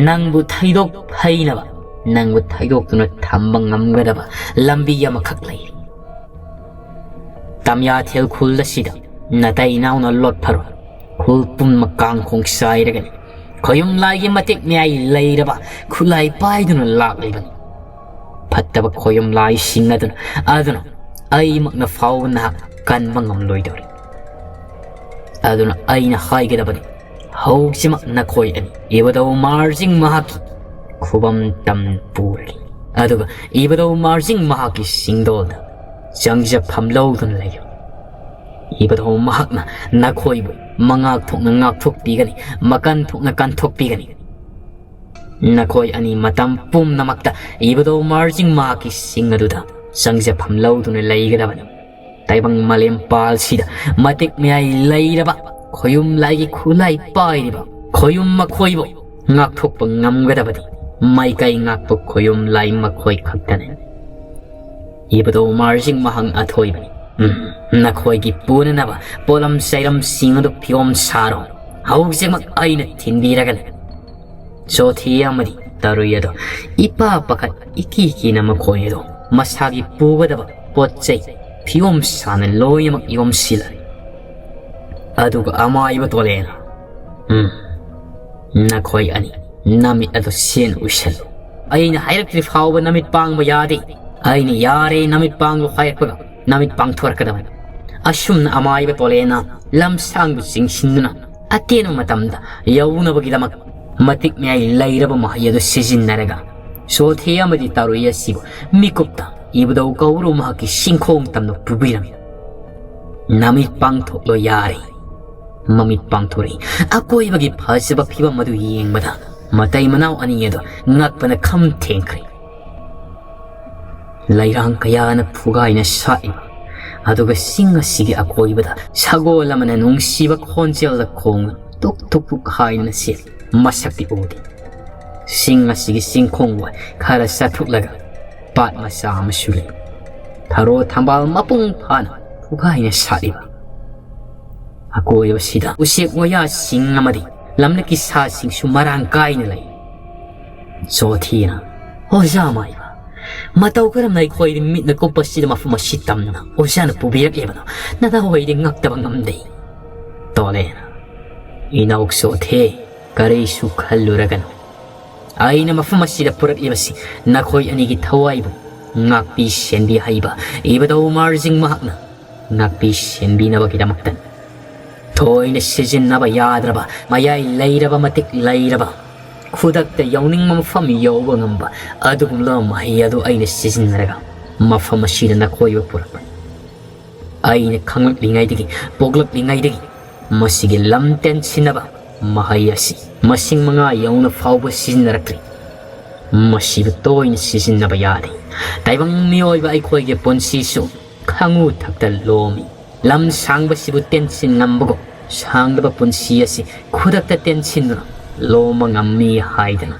ꯅꯪꯕꯨ ꯊꯩꯗꯣꯛ ꯐꯩꯅꯕ, ꯅꯪꯕꯨ ꯊꯩꯗꯣꯛꯇꯨꯅ ꯊꯝꯕ ꯉꯝꯒꯗꯕ ꯂꯝꯕꯤ ꯑꯃꯈꯛ ꯂꯩꯔꯤ꯫ ꯇꯝꯌꯥꯊꯦꯜ ꯈꯨꯜ ꯑꯁꯤꯗ ꯅꯇꯩ ꯏꯅꯥꯎꯅ ꯂꯣꯠꯐꯔꯣꯏ꯫ ꯈꯨꯜ ꯄꯨꯝꯅꯃꯛ ꯀꯥꯡꯈꯣꯡ ꯆꯥꯏꯔꯒꯅꯤ꯫ ꯈꯣꯌꯨꯝ ꯂꯥꯏꯒꯤ ꯃꯇꯤꯛ ꯃꯌꯥꯏ ꯂꯩꯔꯕ ꯈꯨꯠꯂꯥꯏ ꯄꯥꯏꯗꯨꯅ ꯂꯥꯛꯂꯤꯕꯅꯤ꯫ ꯐꯠꯇꯕ ꯈꯣꯌꯨꯝ ꯂꯥꯏꯁꯤꯡ ꯑꯗꯨꯅ, ꯑꯗꯨꯅ ꯑꯩꯃꯛꯅ ꯐꯥꯎꯕ ꯅꯍꯥꯛ ꯀꯟꯕ ꯉꯝꯂꯣꯏꯗꯧꯔꯤ꯫ ꯑꯗꯨꯅ ꯑꯩꯅ ꯍꯥꯏꯒꯗꯕꯅꯤ, ꯍꯧꯖꯤꯛꯃꯛ ꯅꯈꯣꯏ ꯑꯅꯤ ꯏꯕꯨꯙꯧ ꯃꯥꯔꯖꯤꯡ ꯃꯍꯥꯛꯀꯤ ꯈꯨꯕꯝ ꯇꯝ ꯄꯨꯔꯒꯦ꯫ ꯑꯗꯨꯒ ꯏꯕꯨꯙꯧ ꯃꯥꯔꯖꯤꯡ ꯃꯍꯥꯛꯀꯤ ꯁꯤꯡꯗꯣꯜꯗ ꯆꯪꯖꯐꯝ ꯂꯧꯗꯨꯅ ꯂꯩꯌꯨ꯫ ꯏꯕꯨꯙꯧ ꯃꯍꯥꯛꯅ ꯅꯈꯣꯏꯕꯨ ꯃꯉꯥꯛ ꯊꯣꯛꯅ ꯉꯥꯛꯊꯣꯛꯄꯤꯒꯅꯤ, ꯃꯀꯟ ꯊꯣꯛꯅ ꯀꯟꯊꯣꯛꯄꯤꯒꯅꯤ꯫ ꯅꯈꯣꯏ ꯑꯅꯤ ꯃꯇꯝ ꯄꯨꯝꯅꯃꯛꯇ ꯏꯕꯨꯙꯧ ꯃꯥꯔꯖꯤꯡ ꯃꯍꯥꯛꯀꯤ ꯁꯤꯡ ꯑꯗꯨꯗ ꯆꯪꯖꯐꯝ ꯂꯧꯗꯨꯅ ꯂꯩꯒꯗꯕꯅꯤ꯫ ꯇꯥꯏꯕꯪ ꯃꯥꯂꯦꯝ ꯄꯥꯜꯁꯤꯗ ꯃꯇꯤꯛ ꯃꯌꯥꯏ ꯂꯩꯔꯕ, ꯈꯣꯌꯨꯝ ꯂꯥꯏꯒꯤ ꯈꯨꯠꯂꯥꯏ ꯄꯥꯏꯔꯤꯕ, ꯈꯣꯌꯨꯝ ꯃꯈꯣꯏꯕꯨ ꯉꯥꯛꯊꯣꯛꯄ ꯉꯝꯒꯗꯕꯗꯤ ꯃꯥꯏꯀꯩ ꯉꯥꯛꯄ ꯈꯣꯌꯨꯝ ꯂꯥꯏ ꯃꯈꯣꯏ ꯈꯛꯇꯅꯤ꯫ ꯏꯕꯨꯙꯧ ꯃꯥꯔꯖꯤꯡ ꯃꯍꯥꯛ ꯑꯊꯣꯏꯕꯅꯤ꯫ ꯎꯝ, ꯅꯈꯣꯏꯒꯤ ꯄꯨꯅꯅꯕ ꯄꯣꯠꯂꯝ ꯆꯩꯔꯝꯁꯤꯡ ꯑꯗꯨ ꯐꯤꯌꯣꯝ ꯁꯥꯔꯣ꯫ ꯍꯧꯖꯤꯛꯃꯛ ꯑꯩꯅ ꯊꯤꯟꯕꯤꯔꯒꯅꯤ꯫" ꯆꯣꯊꯤ ꯑꯃꯗꯤ ꯇꯔꯨꯏ ꯑꯗꯣ ꯏꯄꯥ ꯄꯥꯈꯠ ꯏꯀꯤ ꯀꯤꯅ ꯃꯈꯣꯏ ꯑꯗꯣ ꯃꯁꯥꯒꯤ ꯄꯨꯒꯗꯕ ꯄꯣꯠ ꯆꯩ ꯐꯤꯌꯣꯝ ꯁꯥꯅ ꯂꯣꯏꯅꯃꯛ ꯌꯣꯝꯁꯤꯜꯂꯦ꯫ ꯑꯗꯨꯒ ꯑꯃꯥꯏꯕ ꯇꯣꯂꯦꯅ, "ꯎꯝ, ꯅꯈꯣꯏ ꯑꯅꯤ ꯅꯃꯤꯠ ꯑꯗꯨ ꯁꯦꯟ ꯎꯏꯁꯜꯂꯨ꯫ ꯑꯩꯅ ꯍꯥꯏꯔꯛꯇ꯭ꯔꯤ ꯐꯥꯎꯕ ꯅꯃꯤꯠ ꯄꯥꯡꯕ ꯌꯥꯗꯦ꯫ ꯑꯩꯅ ꯌꯥꯔꯦ ꯅꯃꯤꯠ ꯄꯥꯡꯂꯨ ꯍꯥꯏꯔꯛꯄꯒ ꯅꯃꯤꯠ ꯄꯥꯡꯊꯣꯔꯛꯀꯗꯕꯅꯤ꯫ ꯑꯁꯨꯝꯅ ꯑꯃꯥꯏꯕ ꯇꯣꯂꯦꯅ ꯂꯝꯁꯥꯡꯗꯨ ꯆꯤꯡꯁꯤꯟꯗꯨꯅ ꯑꯇꯦꯟꯕ ꯃꯇꯝꯗ ꯌꯧꯅꯕꯒꯤꯗꯃꯛ ꯃꯇꯤꯛ ꯃꯌꯥꯏ ꯂꯩꯔꯕ ꯃꯍꯩ ꯑꯗꯨ ꯁꯤꯖꯤꯟꯅꯔꯒ ꯁꯣꯊꯦ ꯑꯃꯗꯤ ꯇꯥꯔꯨꯏ ꯑꯁꯤꯕꯨ ꯃꯤꯀꯨꯞꯇ ꯏꯕꯨꯙꯧ ꯀꯧꯔꯨ ꯃꯍꯥꯛꯀꯤ ꯁꯤꯡꯈꯣꯡ ꯇꯝꯅ ꯄꯨꯕꯤꯔꯝꯃꯤ꯫" "ꯅꯃꯤꯠ ꯄꯥꯡꯊꯣꯛꯂꯣ ꯌꯥꯔꯦ꯫ ꯃꯃꯤꯠ ꯄꯥꯡꯊꯣꯔꯛꯏ꯫ ꯑꯀꯣꯏꯕꯒꯤ ꯐꯖꯕ ꯐꯤꯕꯝ ꯑꯗꯨ ꯌꯦꯡꯕꯗ ꯃꯇꯩ ꯃꯅꯥꯎ ꯑꯅꯤ ꯑꯗꯨ ꯉꯛꯄꯅ ꯈꯝ ꯊꯦꯡꯈ꯭ꯔꯦ꯫ ꯂꯩꯔꯥꯡ ꯀꯌꯥꯅ ꯐꯨꯒꯥꯏꯅ ꯁꯥꯠꯂꯤꯕ, ꯑꯗꯨꯒ ꯆꯤꯡ ꯑꯁꯤꯒꯤ ꯑꯀꯣꯏꯕꯗ ꯁꯒꯣꯜ ꯑꯃꯅ ꯅꯨꯡꯁꯤꯕ ꯈꯣꯟꯖꯦꯜꯗ ꯈꯣꯡꯅ ꯇꯨꯛ ꯇꯨꯛ ꯇꯨꯛ ꯍꯥꯏꯗꯨꯅ ꯆꯦꯜꯂꯤ꯫ ꯃꯁꯛꯇꯤ ꯎꯗꯦ꯫ ꯆꯤꯡ ꯑꯁꯤꯒꯤ ꯆꯤꯡꯈꯣꯡ ꯋꯥꯏ ꯈꯔ ꯆꯠꯊꯣꯛꯂꯒ ꯄꯥꯠ ꯃꯆꯥ ꯑꯃꯁꯨ ꯂꯩ꯫ ꯊꯔꯣ ꯊꯝꯕꯥꯜ ꯃꯄꯨꯡ ꯐꯥꯅ ꯐꯨꯒꯥꯏꯅ ꯁꯥꯠꯂꯤꯕ꯫ ꯑꯀꯣꯏꯕꯁꯤꯗ ꯎꯆꯦꯛ ꯋꯥꯌꯥꯁꯤꯡ ꯑꯃꯗꯤ ꯂꯝꯂꯛꯀꯤ ꯁꯥꯁꯤꯡꯁꯨ ꯃꯔꯥꯡ ꯀꯥꯏꯅ ꯂꯩ꯫ ꯆꯣꯊꯤꯅ, "ꯑꯣꯖꯥ ꯃꯥꯏꯕ, ꯃꯇꯧ ꯀꯔꯝꯅ ꯑꯩꯈꯣꯏꯗꯤ ꯃꯤꯠꯅ ꯀꯨꯞꯄꯁꯤꯗ ꯃꯐꯝ ꯑꯁꯤ ꯇꯝꯅ ꯑꯣꯖꯥꯅ ꯄꯨꯕꯤꯔꯛꯂꯤꯕꯅꯣ? ꯅꯅꯥꯎ ꯑꯩꯗꯤ ꯉꯛꯇꯕ ꯉꯝꯗꯦ꯫" ꯇꯣꯂꯦꯅ, "ꯏꯅꯥꯎ ꯆꯣꯊꯦ, ꯀꯔꯤꯁꯨ ꯈꯜꯂꯨꯔꯒꯅꯨ꯫ ꯑꯩꯅ ꯃꯐꯝ ꯑꯁꯤꯗ ꯄꯨꯔꯛꯂꯤꯕꯁꯤ ꯅꯈꯣꯏ ꯑꯅꯤꯒꯤ ꯊꯋꯥꯏꯕꯨ ꯉꯥꯛꯄꯤ ꯁꯦꯟꯕꯤ ꯍꯩꯕ ꯏꯕꯗꯧ ꯃꯥꯔꯖꯤꯡ ꯃꯍꯥꯛꯅ ꯉꯥꯛꯄꯤ ꯁꯦꯟꯕꯤꯅꯕꯒꯤꯗꯃꯛꯇꯅꯤ꯫ ꯊꯣꯏꯅ ꯁꯤꯖꯤꯟꯅꯕ ꯌꯥꯗ꯭ꯔꯕ, ꯃꯌꯥꯏ ꯂꯩꯔꯕ, ꯃꯇꯤꯛ ꯂꯩꯔꯕ, ꯈꯨꯗꯛꯇ ꯌꯧꯅꯤꯡꯕ ꯃꯐꯝ ꯌꯧꯕ ꯉꯝꯕ ꯑꯗꯨꯒꯨꯝꯂꯕ ꯃꯍꯩ ꯑꯗꯨ ꯑꯩꯅ ꯁꯤꯖꯤꯟꯅꯔꯒ ꯃꯐꯝ ꯑꯁꯤꯗ ꯅꯈꯣꯏꯕꯨ ꯄꯨꯔꯛꯄꯅꯤ꯫ ꯑꯩꯅ ꯈꯪꯂꯛꯂꯤꯉꯩꯗꯒꯤ, ꯄꯣꯛꯂꯛꯂꯤꯉꯩꯗꯒꯤ ꯃꯁꯤꯒꯤ ꯂꯝ ꯇꯦꯟꯁꯤꯟꯅꯕ ꯃꯍꯩ ꯑꯁꯤ ꯃꯁꯤꯡ ꯃꯉꯥ ꯌꯧꯅ ꯐꯥꯎꯕ ꯁꯤꯖꯤꯟꯅꯔꯛꯇ꯭ꯔꯤ꯫ ꯃꯁꯤꯕꯨ ꯇꯣꯏꯅ ꯁꯤꯖꯤꯟꯅꯕ ꯌꯥꯗꯦ꯫ ꯇꯥꯏꯕꯪ ꯃꯤꯑꯣꯏꯕ ꯑꯩꯈꯣꯏꯒꯤ ꯄꯨꯟꯁꯤꯁꯨ ꯈꯪꯉꯨ ꯊꯛꯇ ꯂꯣꯝꯃꯤ꯫ ꯂꯝ ꯁꯥꯡꯕꯁꯤꯕꯨ ꯇꯦꯟꯁꯤꯟ ꯉꯝꯕꯒꯨꯝ, ꯁꯥꯡꯂꯕ ꯄꯨꯟꯁꯤ ꯑꯁꯤ ꯈꯨꯗꯛꯇ ꯇꯦꯟꯁꯤꯟꯗꯨꯅ ꯂꯣꯝꯕ ꯉꯝꯃꯤ ꯍꯥꯏꯗꯅ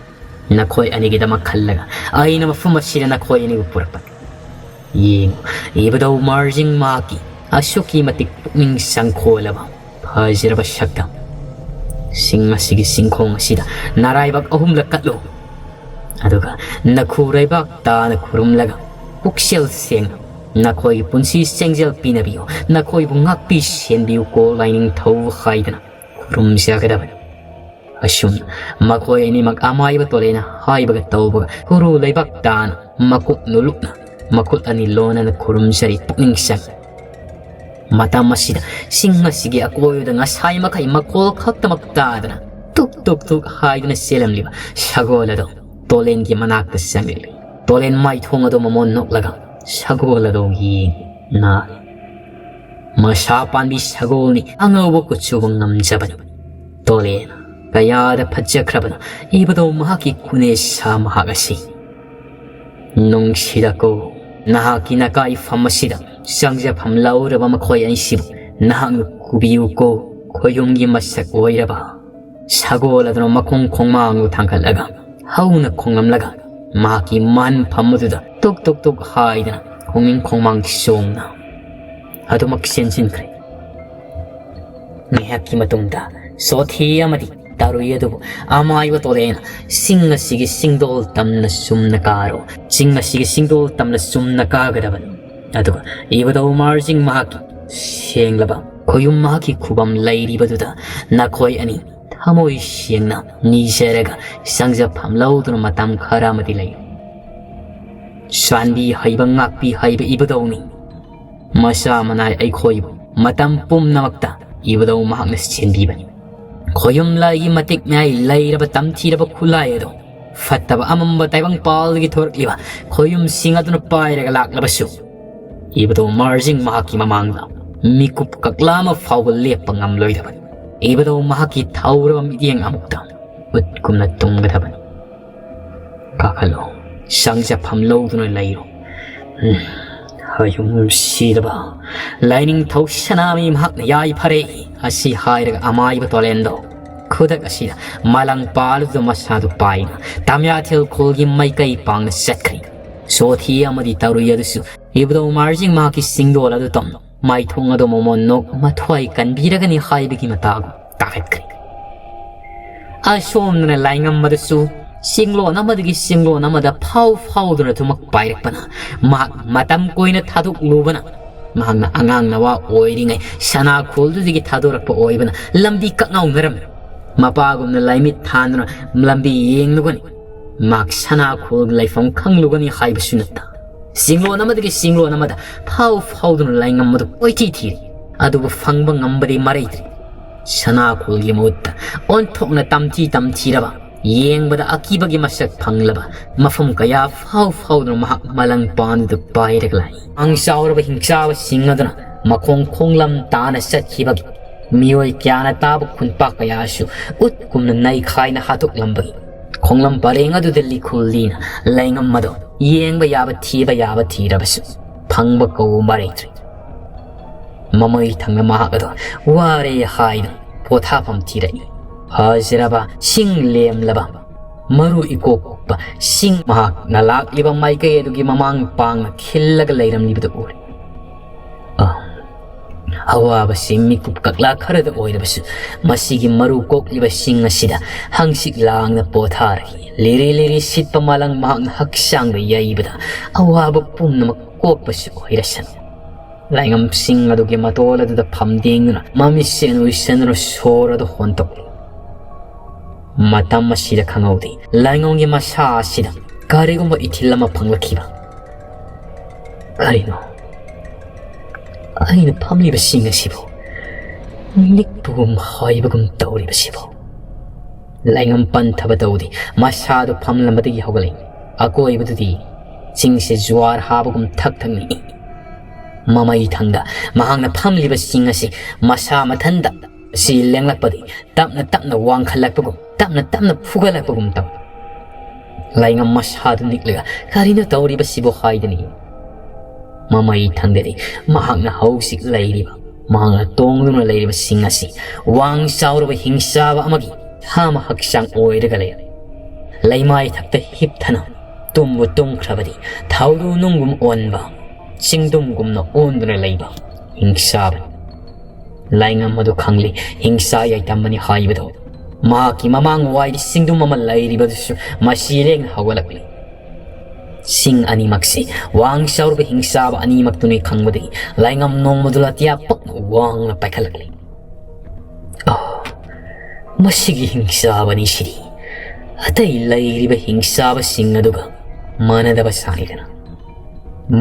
ꯅꯈꯣꯏ ꯑꯅꯤꯒꯤꯗꯃꯛ ꯈꯜꯂꯒ ꯑꯩꯅ ꯃꯐꯝ ꯑꯁꯤꯗ ꯅꯈꯣꯏ ꯑꯅꯤꯕꯨ ꯄꯨꯔꯛꯄꯅꯤ꯫ ꯌꯦꯡꯉꯨ, ꯏꯕꯗꯧ ꯃꯥꯔꯖꯤꯡ ꯃꯍꯥꯛꯀꯤ ꯑꯁꯨꯛꯀꯤ ꯃꯇꯤꯛ ꯄꯨꯛꯅꯤꯡ ꯆꯪꯈꯣꯜꯂꯕ ꯐꯖꯔꯕ ꯁꯛꯇꯝ꯫ ꯆꯤꯡ ꯑꯁꯤꯒꯤ ꯆꯤꯡꯈꯣꯡ ꯑꯁꯤꯗ ꯅꯔꯥꯏꯕꯛ ꯑꯍꯨꯝꯂꯛ ꯀꯠꯂꯨ, ꯑꯗꯨꯒ ꯅꯈꯨ ꯂꯩꯕꯥꯛ ꯇꯥꯅ ꯈꯨꯔꯨꯝꯂꯒ ꯄꯨꯛꯆꯦꯜ ꯁꯦꯡꯅ ꯅꯈꯣꯏꯒꯤ ꯄꯨꯟꯁꯤ ꯆꯦꯡꯖꯦꯜ ꯄꯤꯅꯕꯤꯌꯨ, ꯅꯈꯣꯏꯕꯨ ꯉꯥꯛꯄꯤ ꯁꯦꯟꯕꯤꯌꯨꯀꯣ ꯂꯥꯏꯅꯤꯡꯊꯧ ꯍꯥꯏꯗꯅ ꯈꯨꯔꯨꯝꯖꯒꯗꯕꯅꯤ꯫" ꯑꯁꯨꯝꯅ ꯃꯈꯣꯏ ꯑꯅꯤꯃꯛ ꯑꯃꯥꯏꯕ ꯇꯣꯂꯦꯅ ꯍꯥꯏꯕꯒ ꯇꯧꯕꯒ ꯎꯔꯨ ꯂꯩꯕꯥꯛ ꯇꯥꯅ ꯃꯀꯣꯛ ꯅꯣꯂꯨꯛꯅ ꯃꯈꯨꯠ ꯑꯅꯤ ꯂꯣꯟꯅꯅ ꯈꯨꯔꯨꯝꯖꯔꯤ ꯄꯨꯛꯅꯤꯡ ꯆꯪ꯫ ꯃꯇꯝ ꯑꯁꯤꯗ ꯆꯤꯡ ꯑꯁꯤꯒꯤ ꯑꯀꯣꯏꯕꯗ ꯉꯁꯥꯏ ꯃꯈꯩ ꯃꯈꯣꯜ ꯈꯛꯇꯃꯛ ꯇꯥꯗꯅ ꯇꯨꯛ ꯇꯨꯛ ꯇꯨꯛ ꯍꯥꯏꯗꯨꯅ ꯆꯦꯜꯂꯝꯂꯤꯕ ꯁꯒꯣꯜ ꯑꯗꯨ ꯇꯣꯂꯦꯟꯒꯤ ꯃꯅꯥꯛꯇ ꯆꯪꯂꯛꯂꯤ꯫ ꯇꯣꯂꯦꯟ ꯃꯥꯏꯊꯣꯡ ꯑꯗꯨ ꯃꯃꯣꯟ ꯅꯣꯛꯂꯒ ꯁꯒꯣꯜ ꯑꯗꯨ ꯌꯦꯡꯉꯤ꯫ ꯅꯥ ꯃꯁꯥ ꯄꯥꯟꯕꯤ ꯁꯒꯣꯜꯅꯤ, ꯑꯉꯧꯕ ꯀꯨꯆꯨꯕ ꯉꯝꯖꯕꯅꯤ꯫ ꯇꯣꯂꯦꯟ, ꯀꯌꯥꯗ ꯐꯖꯈ꯭ꯔꯕꯅꯣ ꯏꯕꯨꯙꯧ ꯃꯍꯥꯛꯀꯤ ꯈꯨꯅꯦꯁꯥ ꯃꯍꯥꯛ ꯑꯁꯤ꯫ ꯅꯨꯡꯁꯤꯔꯀꯣ, ꯅꯍꯥꯛꯀꯤ ꯅꯀꯥꯏꯐꯝ ꯑꯁꯤꯗ ꯆꯪꯖꯐꯝ ꯂꯧꯔꯕ ꯃꯈꯣꯏ ꯑꯅꯤꯁꯤꯕꯨ ꯅꯍꯥꯛꯅ ꯈꯨꯕꯤꯌꯨꯀꯣ꯫ ꯈꯣꯌꯨꯝꯒꯤ ꯃꯁꯛ ꯑꯣꯏꯔꯕ ꯁꯒꯣꯜ ꯑꯗꯨꯅ ꯃꯈꯣꯡ ꯈꯣꯡꯃꯥꯡꯗꯨ ꯊꯥꯡꯒꯠꯂꯒ ꯍꯧꯅ ꯈꯣꯡꯂꯝꯂꯒ ꯃꯍꯥꯛꯀꯤ ꯃꯍꯟꯐꯝ ꯑꯗꯨꯗ ꯇꯨꯛ ꯇꯨꯛ ꯇꯨꯛ ꯍꯥꯏꯗꯅ ꯈꯣꯡꯅꯤꯡ ꯈꯣꯡꯃꯥꯡ ꯆꯣꯡꯅ ꯑꯗꯨꯃꯛ ꯆꯦꯟꯁꯤꯟꯈ꯭ꯔꯦ꯫ ꯉꯥꯏꯍꯥꯛꯀꯤ ꯃꯇꯨꯡꯗ ꯁꯣꯊꯤ ꯑꯃꯗꯤ ꯇꯥꯔꯨꯏ ꯑꯗꯨꯕꯨ ꯑꯃꯥꯏꯕ ꯇꯣꯂꯦꯅ ꯆꯤꯡ ꯑꯁꯤꯒꯤ ꯆꯤꯡꯗꯣꯜ ꯇꯝꯅ ꯆꯨꯝꯅ ꯀꯥꯔꯣ, ꯆꯤꯡ ꯑꯁꯤꯒꯤ ꯆꯤꯡꯗꯣꯜ ꯇꯝꯅ ꯆꯨꯝꯅ ꯀꯥꯒꯗꯕꯅꯤ꯫ ꯑꯗꯨꯒ ꯏꯕꯨꯙꯧ ꯃꯥꯔꯖꯤꯡ ꯃꯍꯥꯛꯀꯤ ꯁꯦꯡꯂꯕ ꯈꯣꯌꯨꯝ ꯃꯍꯥꯛꯀꯤ ꯈꯨꯕꯝ ꯂꯩꯔꯤꯕꯗꯨꯗ ꯅꯈꯣꯏ ꯑꯅꯤ ꯊꯃꯣꯏ ꯁꯦꯡꯅ ꯅꯤꯖꯔꯒ ꯆꯪꯖꯐꯝ ꯂꯧꯗꯨꯅ ꯃꯇꯝ ꯈꯔ ꯑꯃꯗꯤ ꯂꯩꯌꯨ꯫ ꯆꯥꯟꯕꯤ ꯍꯩꯕ ꯉꯥꯛꯄꯤ ꯍꯩꯕ ꯏꯕꯨꯙꯧꯅꯤ꯫ ꯃꯆꯥ ꯃꯅꯥꯏ ꯑꯩꯈꯣꯏꯕꯨ ꯃꯇꯝ ꯄꯨꯝꯅꯃꯛꯇ ꯏꯕꯨꯙꯧ ꯃꯍꯥꯛꯅ ꯁꯦꯟꯕꯤꯕꯅꯤ꯫ ꯈꯣꯌꯨꯝ ꯂꯥꯏꯒꯤ ꯃꯇꯤꯛ ꯃꯌꯥꯏ ꯂꯩꯔꯕ ꯇꯝꯊꯤꯔꯕ ꯈꯨꯠꯂꯥꯏ ꯑꯗꯣ ꯐꯠꯇꯕ ꯑꯃꯝꯕ ꯇꯥꯏꯕꯪꯄꯥꯜꯗꯒꯤ ꯊꯣꯔꯛꯂꯤꯕ ꯈꯣꯌꯨꯝꯁꯤꯡ ꯑꯗꯨꯅ ꯄꯥꯏꯔꯒ ꯂꯥꯛꯂꯕꯁꯨ ꯏꯕꯨꯙꯧ ꯃꯥꯔꯖꯤꯡ ꯃꯍꯥꯛꯀꯤ ꯃꯃꯥꯡꯗ ꯃꯤꯀꯨꯞ ꯀꯛꯂꯥ ꯑꯃ ꯐꯥꯎꯕ ꯂꯦꯞꯄ ꯉꯝꯂꯣꯏꯗꯕꯅꯤ꯫ ꯏꯕꯨꯙꯧ ꯃꯍꯥꯛꯀꯤ ꯊꯧꯔꯕ ꯃꯤꯠꯌꯦꯡ ꯑꯃꯨꯛꯇ ꯎꯠꯀꯨꯝꯅ ꯇꯨꯝꯒꯗꯕꯅꯤ꯫ ꯀꯥꯈꯠꯂꯣ, ꯆꯪꯖꯐꯝ ꯂꯧꯗꯨꯅ ꯂꯩꯔꯣ꯫ ꯎꯝ, ꯍꯌꯨꯝ ꯁꯤꯔꯕ ꯂꯥꯏꯅꯤꯡꯊꯧ ꯁꯅꯥꯃꯍꯤ ꯃꯍꯥꯛꯅ ꯌꯥꯏꯐꯔꯦ꯫ ꯑꯁꯤ ꯍꯥꯏꯔꯒ ꯑꯃꯥꯏꯕ ꯇꯣꯂꯦꯟꯗꯣ ꯈꯨꯗꯛ ꯑꯁꯤꯗ ꯃꯂꯪ ꯄꯥꯜꯂꯗꯨꯅ ꯃꯁꯥꯗꯨ ꯄꯥꯏꯅ ꯇꯥꯃꯤꯌꯥꯊꯦꯜ ꯈꯨꯜꯒꯤ ꯃꯥꯏꯀꯩ ꯄꯥꯡꯅ ꯆꯠꯈ꯭ꯔꯦ꯫ ꯁꯣꯊꯤ ꯑꯃꯗꯤ ꯇꯔꯨꯏ ꯑꯗꯨꯁꯨ ꯏꯕꯨꯙꯧ ꯃꯥꯔꯖꯤꯡ ꯃꯍꯥꯛꯀꯤ ꯆꯤꯡꯗꯣꯜ ꯑꯗꯨ ꯇꯝꯅ ꯃꯥꯏꯊꯣꯡ ꯑꯗꯨ ꯃꯃꯣꯟ ꯅꯣꯛ ꯃꯊ꯭ꯋꯥꯏ ꯀꯟꯕꯤꯔꯒꯅꯤ ꯍꯥꯏꯕꯒꯤ ꯃꯇꯥꯒꯨꯝ ꯇꯥꯈꯠꯈ꯭ꯔꯦ꯫ ꯑꯁꯣꯝꯗꯅ ꯂꯥꯏꯉꯝꯕꯗꯁꯨ ꯆꯤꯡꯂꯣꯟ ꯑꯃꯗꯒꯤ ꯆꯤꯡꯂꯣꯟ ꯑꯃꯗ ꯐꯥꯎ ꯐꯥꯎꯗꯨꯅ ꯊꯨꯝꯃꯛ ꯄꯥꯏꯔꯛꯄꯅ ꯃꯍꯥꯛ ꯃꯇꯝ ꯀꯨꯏꯅ ꯊꯥꯗꯣꯛꯂꯨꯕꯅ ꯃꯍꯥꯛꯅ ꯑꯉꯥꯡ ꯅꯋꯥ ꯑꯣꯏꯔꯤꯉꯩ ꯁꯅꯥꯈꯣꯜꯗꯨꯗꯒꯤ ꯊꯥꯗꯣꯔꯛꯄ ꯑꯣꯏꯕꯅ ꯂꯝꯕꯤ ꯀꯛꯉꯥꯎꯅꯔꯝꯃꯤ꯫ ꯃꯄꯥꯒꯨꯝꯅ ꯂꯥꯏꯃꯤꯠ ꯊꯥꯟꯗꯨꯅ ꯂꯝꯕꯤ ꯌꯦꯡꯂꯨꯒꯅꯤ꯫ ꯃꯍꯥꯛ ꯁꯅꯥꯈꯣꯜꯒꯤ ꯂꯩꯐꯝ ꯈꯪꯂꯨꯒꯅꯤ ꯍꯥꯏꯕꯁꯨ ꯅꯠꯇ꯫ ꯆꯤꯡꯂꯣꯟ ꯑꯃꯗꯒꯤ ꯆꯤꯡꯂꯣꯟ ꯑꯃꯗ ꯐꯥꯎ ꯐꯥꯎꯗꯨꯅ ꯂꯥꯏꯉꯝꯕꯗꯨ ꯀꯣꯏꯊꯤ ꯊꯤꯔꯤ꯫ ꯑꯗꯨꯕꯨ ꯐꯪꯕ ꯉꯝꯕꯗꯤ ꯃꯔꯩꯗ꯭ꯔꯤ꯫ ꯁꯅꯥꯈꯣꯜꯒꯤ ꯃꯍꯨꯠꯇ ꯑꯣꯟꯊꯣꯛꯅ ꯇꯝꯊꯤ ꯇꯝꯊꯤꯔꯕ, ꯌꯦꯡꯕꯗ ꯑꯀꯤꯕꯒꯤ ꯃꯁꯛ ꯐꯪꯂꯕ ꯃꯐꯝ ꯀꯌꯥ ꯐꯥꯎ ꯐꯥꯎꯗꯨꯅ ꯃꯍꯥꯛ ꯃꯂꯪ ꯄꯥꯟꯗꯨ ꯄꯥꯏꯔꯒ ꯂꯥꯛꯏ꯫ ꯃꯥꯡ ꯆꯥꯎꯔꯕ ꯍꯤꯡꯆꯥꯕꯁꯤꯡ ꯑꯗꯨꯅ ꯃꯈꯣꯡ ꯈꯣꯡꯂꯝ ꯇꯥꯅ ꯆꯠꯈꯤꯕꯒꯤ ꯃꯤꯑꯣꯏ ꯀꯌꯥꯅ ꯇꯥꯕ ꯈꯨꯟꯄꯥꯛ ꯀꯌꯥꯁꯨ ꯎꯠꯀꯨꯝꯅ ꯅꯩꯈꯥꯏꯅ ꯍꯥꯠꯇꯣꯛꯂꯝꯕꯒꯤ ꯈꯣꯡꯂꯝ ꯄꯔꯦꯡ ꯑꯗꯨꯗ ꯂꯤꯈꯨꯜ ꯂꯤꯅ ꯂꯩꯉꯝ ꯑꯗꯣ ꯌꯦꯡꯕ ꯌꯥꯕ ꯊꯤꯕ ꯌꯥꯕ ꯊꯤꯔꯕꯁꯨ ꯐꯪꯕ ꯀꯧꯕ ꯃꯔꯩꯇ꯭ꯔꯤ꯫ ꯃꯃꯩ ꯊꯪꯅ ꯃꯍꯥꯛ ꯑꯗꯣ ꯋꯥꯔꯦ ꯍꯥꯏꯗꯨꯅ ꯄꯣꯊꯥꯐꯝ ꯊꯤꯔꯛꯏ꯫ ꯐꯖꯔꯕ ꯁꯤꯡ ꯂꯦꯝꯂꯕ ꯃꯔꯨ ꯏꯀꯣꯛ ꯀꯣꯛꯄ ꯁꯤꯡ ꯃꯍꯥꯛꯅ ꯂꯥꯛꯂꯤꯕ ꯃꯥꯏꯀꯩ ꯑꯗꯨꯒꯤ ꯃꯃꯥꯡ ꯄꯥꯡꯅ ꯈꯤꯜꯂꯒ ꯂꯩꯔꯝꯂꯤꯕꯗꯨ ꯎꯔꯦ꯫ ꯑ, ꯑꯋꯥꯕꯁꯤ ꯃꯤꯀꯨꯞ ꯀꯛꯂꯥ ꯈꯔꯗ ꯑꯣꯏꯔꯕꯁꯨ ꯃꯁꯤꯒꯤ ꯃꯔꯨ ꯀꯣꯛꯂꯤꯕ ꯁꯤꯡ ꯑꯁꯤꯗ ꯍꯪꯆꯤꯠ ꯂꯥꯡꯅ ꯄꯣꯊꯥꯔꯒ ꯂꯤꯔꯤ ꯂꯤꯔꯤ ꯁꯤꯠꯄ ꯃꯥꯂꯪ ꯃꯍꯥꯛꯅ ꯍꯛꯆꯥꯡꯗ ꯌꯩꯕꯗ ꯑꯋꯥꯕ ꯄꯨꯝꯅꯃꯛ ꯀꯣꯛꯄꯁꯨ ꯑꯣꯏꯔꯁꯅꯨ꯫ ꯂꯥꯏꯉꯝꯁꯤꯡ ꯑꯗꯨꯒꯤ ꯃꯇꯣꯜ ꯑꯗꯨꯗ ꯐꯝꯗꯦꯡꯗꯨꯅ ꯃꯃꯤꯠꯁꯦꯟ ꯎꯏꯁꯟꯗꯨꯅ ꯁꯣꯔ ꯑꯗꯨ ꯍꯣꯟꯗꯣꯛꯂꯤ꯫ ꯃꯇꯝ ꯑꯁꯤꯗ ꯈꯪꯍꯧꯗꯦ, ꯂꯥꯏꯉꯝꯒꯤ ꯃꯁꯥ ꯑꯁꯤꯗ ꯀꯔꯤꯒꯨꯝꯕ ꯏꯊꯤꯜ ꯑꯃ ꯐꯪꯂꯛꯈꯤꯕ꯫ ꯀꯔꯤꯅꯣ? ꯑꯩꯅ ꯐꯝꯂꯤꯕꯁꯤꯡ ꯑꯁꯤꯕꯨ ꯅꯤꯛꯄꯒꯨꯝ ꯍꯥꯏꯕꯒꯨꯝ ꯇꯧꯔꯤꯕꯁꯤꯕꯨ? ꯂꯥꯏꯉꯝ ꯄꯟꯊꯕ ꯇꯧꯗꯦ, ꯃꯁꯥꯗꯨ ꯐꯝꯂꯝꯕꯗꯒꯤ ꯍꯧꯒꯠꯂꯛꯏ꯫ ꯑꯀꯣꯏꯕꯗꯨꯗꯤ ꯆꯤꯡꯁꯦ ꯖꯨꯋꯥꯔ ꯍꯥꯕꯒꯨꯝ ꯊꯛ ꯊꯛ ꯅꯤꯛꯏ꯫ ꯃꯃꯩ ꯊꯪꯗ ꯃꯍꯥꯛꯅ ꯐꯝꯂꯤꯕ ꯆꯤꯡ ꯑꯁꯤ ꯃꯁꯥ ꯃꯊꯟꯇ ꯑꯁꯤ ꯂꯦꯡꯂꯛꯄꯗꯤ ꯇꯞꯅ ꯇꯞꯅ ꯋꯥꯡꯈꯠꯂꯛꯄꯒꯨꯝ, ꯇꯞꯅ ꯇꯞꯅ ꯐꯨꯒꯠꯂꯛꯄꯒꯨꯝ ꯇꯧꯏ꯫ ꯂꯥꯏꯉꯝ ꯃꯁꯥꯗꯨ ꯅꯤꯛꯂꯒ "ꯀꯔꯤꯅꯣ ꯇꯧꯔꯤꯕꯁꯤꯕꯨ?" ꯍꯥꯏꯗꯨꯅ ꯌꯦꯡꯏ꯫ ꯃꯃꯩ ꯊꯪꯗꯗꯤ ꯃꯍꯥꯛꯅ ꯍꯧꯖꯤꯛ ꯂꯩꯔꯤꯕ, ꯃꯍꯥꯛꯅ ꯇꯣꯡꯗꯨꯅ ꯂꯩꯔꯤꯕ ꯁꯤꯡ ꯑꯁꯤ ꯋꯥꯡ ꯆꯥꯎꯔꯕ ꯍꯤꯡꯆꯥꯕ ꯑꯃꯒꯤ ꯊꯥꯃ ꯍꯛꯆꯥꯡ ꯑꯣꯏꯔꯒ ꯂꯩꯔꯝꯃꯤ꯫ ꯂꯩꯃꯥꯏ ꯊꯛꯇ ꯍꯤꯞꯊꯅ ꯇꯨꯝꯕꯨ ꯇꯨꯝꯈ꯭ꯔꯕꯗꯤ ꯊꯧꯗꯨ ꯅꯨꯡꯒꯨꯝ ꯑꯣꯟꯕ, ꯆꯤꯡꯗꯨꯝꯒꯨꯝꯅ ꯑꯣꯟꯗꯨꯅ ꯂꯩꯕ ꯍꯤꯡꯆꯥꯕꯅꯤ꯫ ꯂꯥꯏꯉꯝ ꯑꯗꯨ ꯈꯪꯂꯤ, ꯍꯤꯡꯆꯥ ꯌꯥꯏꯇꯝꯕꯅꯤ ꯍꯥꯏꯕꯗꯣ꯫ ꯃꯍꯥꯛꯀꯤ ꯃꯃꯥꯡ ꯋꯥꯏꯗ ꯆꯤꯡꯗꯨꯝ ꯑꯃ ꯂꯩꯔꯤꯕꯗꯨꯁꯨ ꯃꯁꯤ ꯂꯦꯡꯅ ꯍꯧꯒꯠꯂꯛꯂꯤ꯫ ꯁꯤꯡ ꯑꯅꯤꯃꯛꯁꯤ ꯋꯥꯡ ꯆꯥꯎꯔꯕ ꯍꯤꯡꯆꯥꯕ ꯑꯅꯤꯃꯛꯇꯨꯅꯤ ꯈꯪꯕꯗꯒꯤ ꯂꯥꯏꯉꯝ ꯅꯣꯡꯃꯗꯨ ꯑꯇꯤꯌꯥ ꯄꯛꯅ ꯋꯥꯡꯅ ꯄꯥꯏꯈꯠꯂꯛꯂꯤ꯫ "ꯑꯣ, ꯃꯁꯤꯒꯤ ꯍꯤꯡꯆꯥꯕꯅꯤ ꯁꯤꯗꯤ꯫ ꯑꯇꯩ ꯂꯩꯔꯤꯕ ꯍꯤꯡꯆꯥꯕꯁꯤꯡ ꯑꯗꯨꯒ ꯃꯥꯟꯅꯗꯕ ꯁꯥꯅꯤꯗꯅ꯫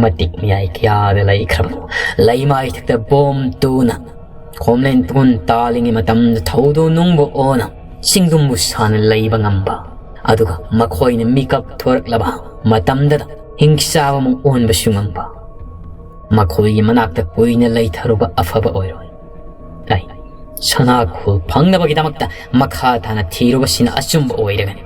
ꯃꯇꯤꯛ ꯃꯌꯥꯏ ꯀꯌꯥꯗ ꯂꯩꯈ꯭ꯔꯕꯅꯣ, ꯂꯩꯃꯥꯏ ꯊꯛꯇ ꯕꯣꯝ ꯇꯨꯅ ꯈꯣꯝꯂꯦꯟ ꯇꯨꯟ ꯇꯥꯜꯂꯤꯉꯩ ꯃꯇꯝꯗ ꯊꯧꯗꯨ ꯅꯨꯡꯕꯨ ꯑꯣꯟꯅ ꯆꯤꯡꯗꯨꯝꯕꯨ ꯁꯥꯅ ꯂꯩꯕ ꯉꯝꯕ, ꯑꯗꯨꯒ ꯃꯈꯣꯏꯅ ꯃꯤꯀꯞ ꯊꯣꯔꯛꯂꯕ ꯃꯇꯝꯗꯗ ꯍꯤꯡꯆꯥꯕ ꯑꯃ ꯑꯣꯟꯕꯁꯨ ꯉꯝꯕ꯫ ꯃꯈꯣꯏꯒꯤ ꯃꯅꯥꯛꯇ ꯀꯨꯏꯅ ꯂꯩꯊꯔꯨꯕ ꯑꯐꯕ ꯑꯣꯏꯔꯣꯏ꯫ ꯑꯩ ꯁꯅꯥꯈꯣꯜ ꯐꯪꯅꯕꯒꯤꯗꯃꯛꯇ ꯃꯈꯥ ꯇꯥꯅ ꯊꯤꯔꯨꯕꯁꯤꯅ ꯑꯆꯨꯝꯕ ꯑꯣꯏꯔꯒꯅꯤ꯫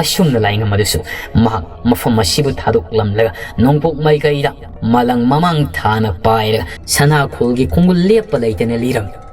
ꯑꯁꯨꯝꯅ ꯂꯥꯏꯉꯝ ꯑꯗꯨꯁꯨ ꯃꯍꯥꯛ ꯃꯐꯝ ꯑꯁꯤꯕꯨ ꯊꯥꯗꯣꯛꯂꯝꯂꯒ ꯅꯣꯡꯄꯣꯛ ꯃꯥꯏꯀꯩꯗ ꯃꯂꯪ ꯃꯃꯥꯡ ꯊꯥꯅ ꯄꯥꯏꯔꯒ ꯁꯅꯥꯈꯣꯜꯒꯤ ꯈꯣꯡꯒꯨꯜ ꯂꯦꯞꯄ ꯂꯩꯇꯅ ꯂꯤꯔꯝꯃꯤ꯫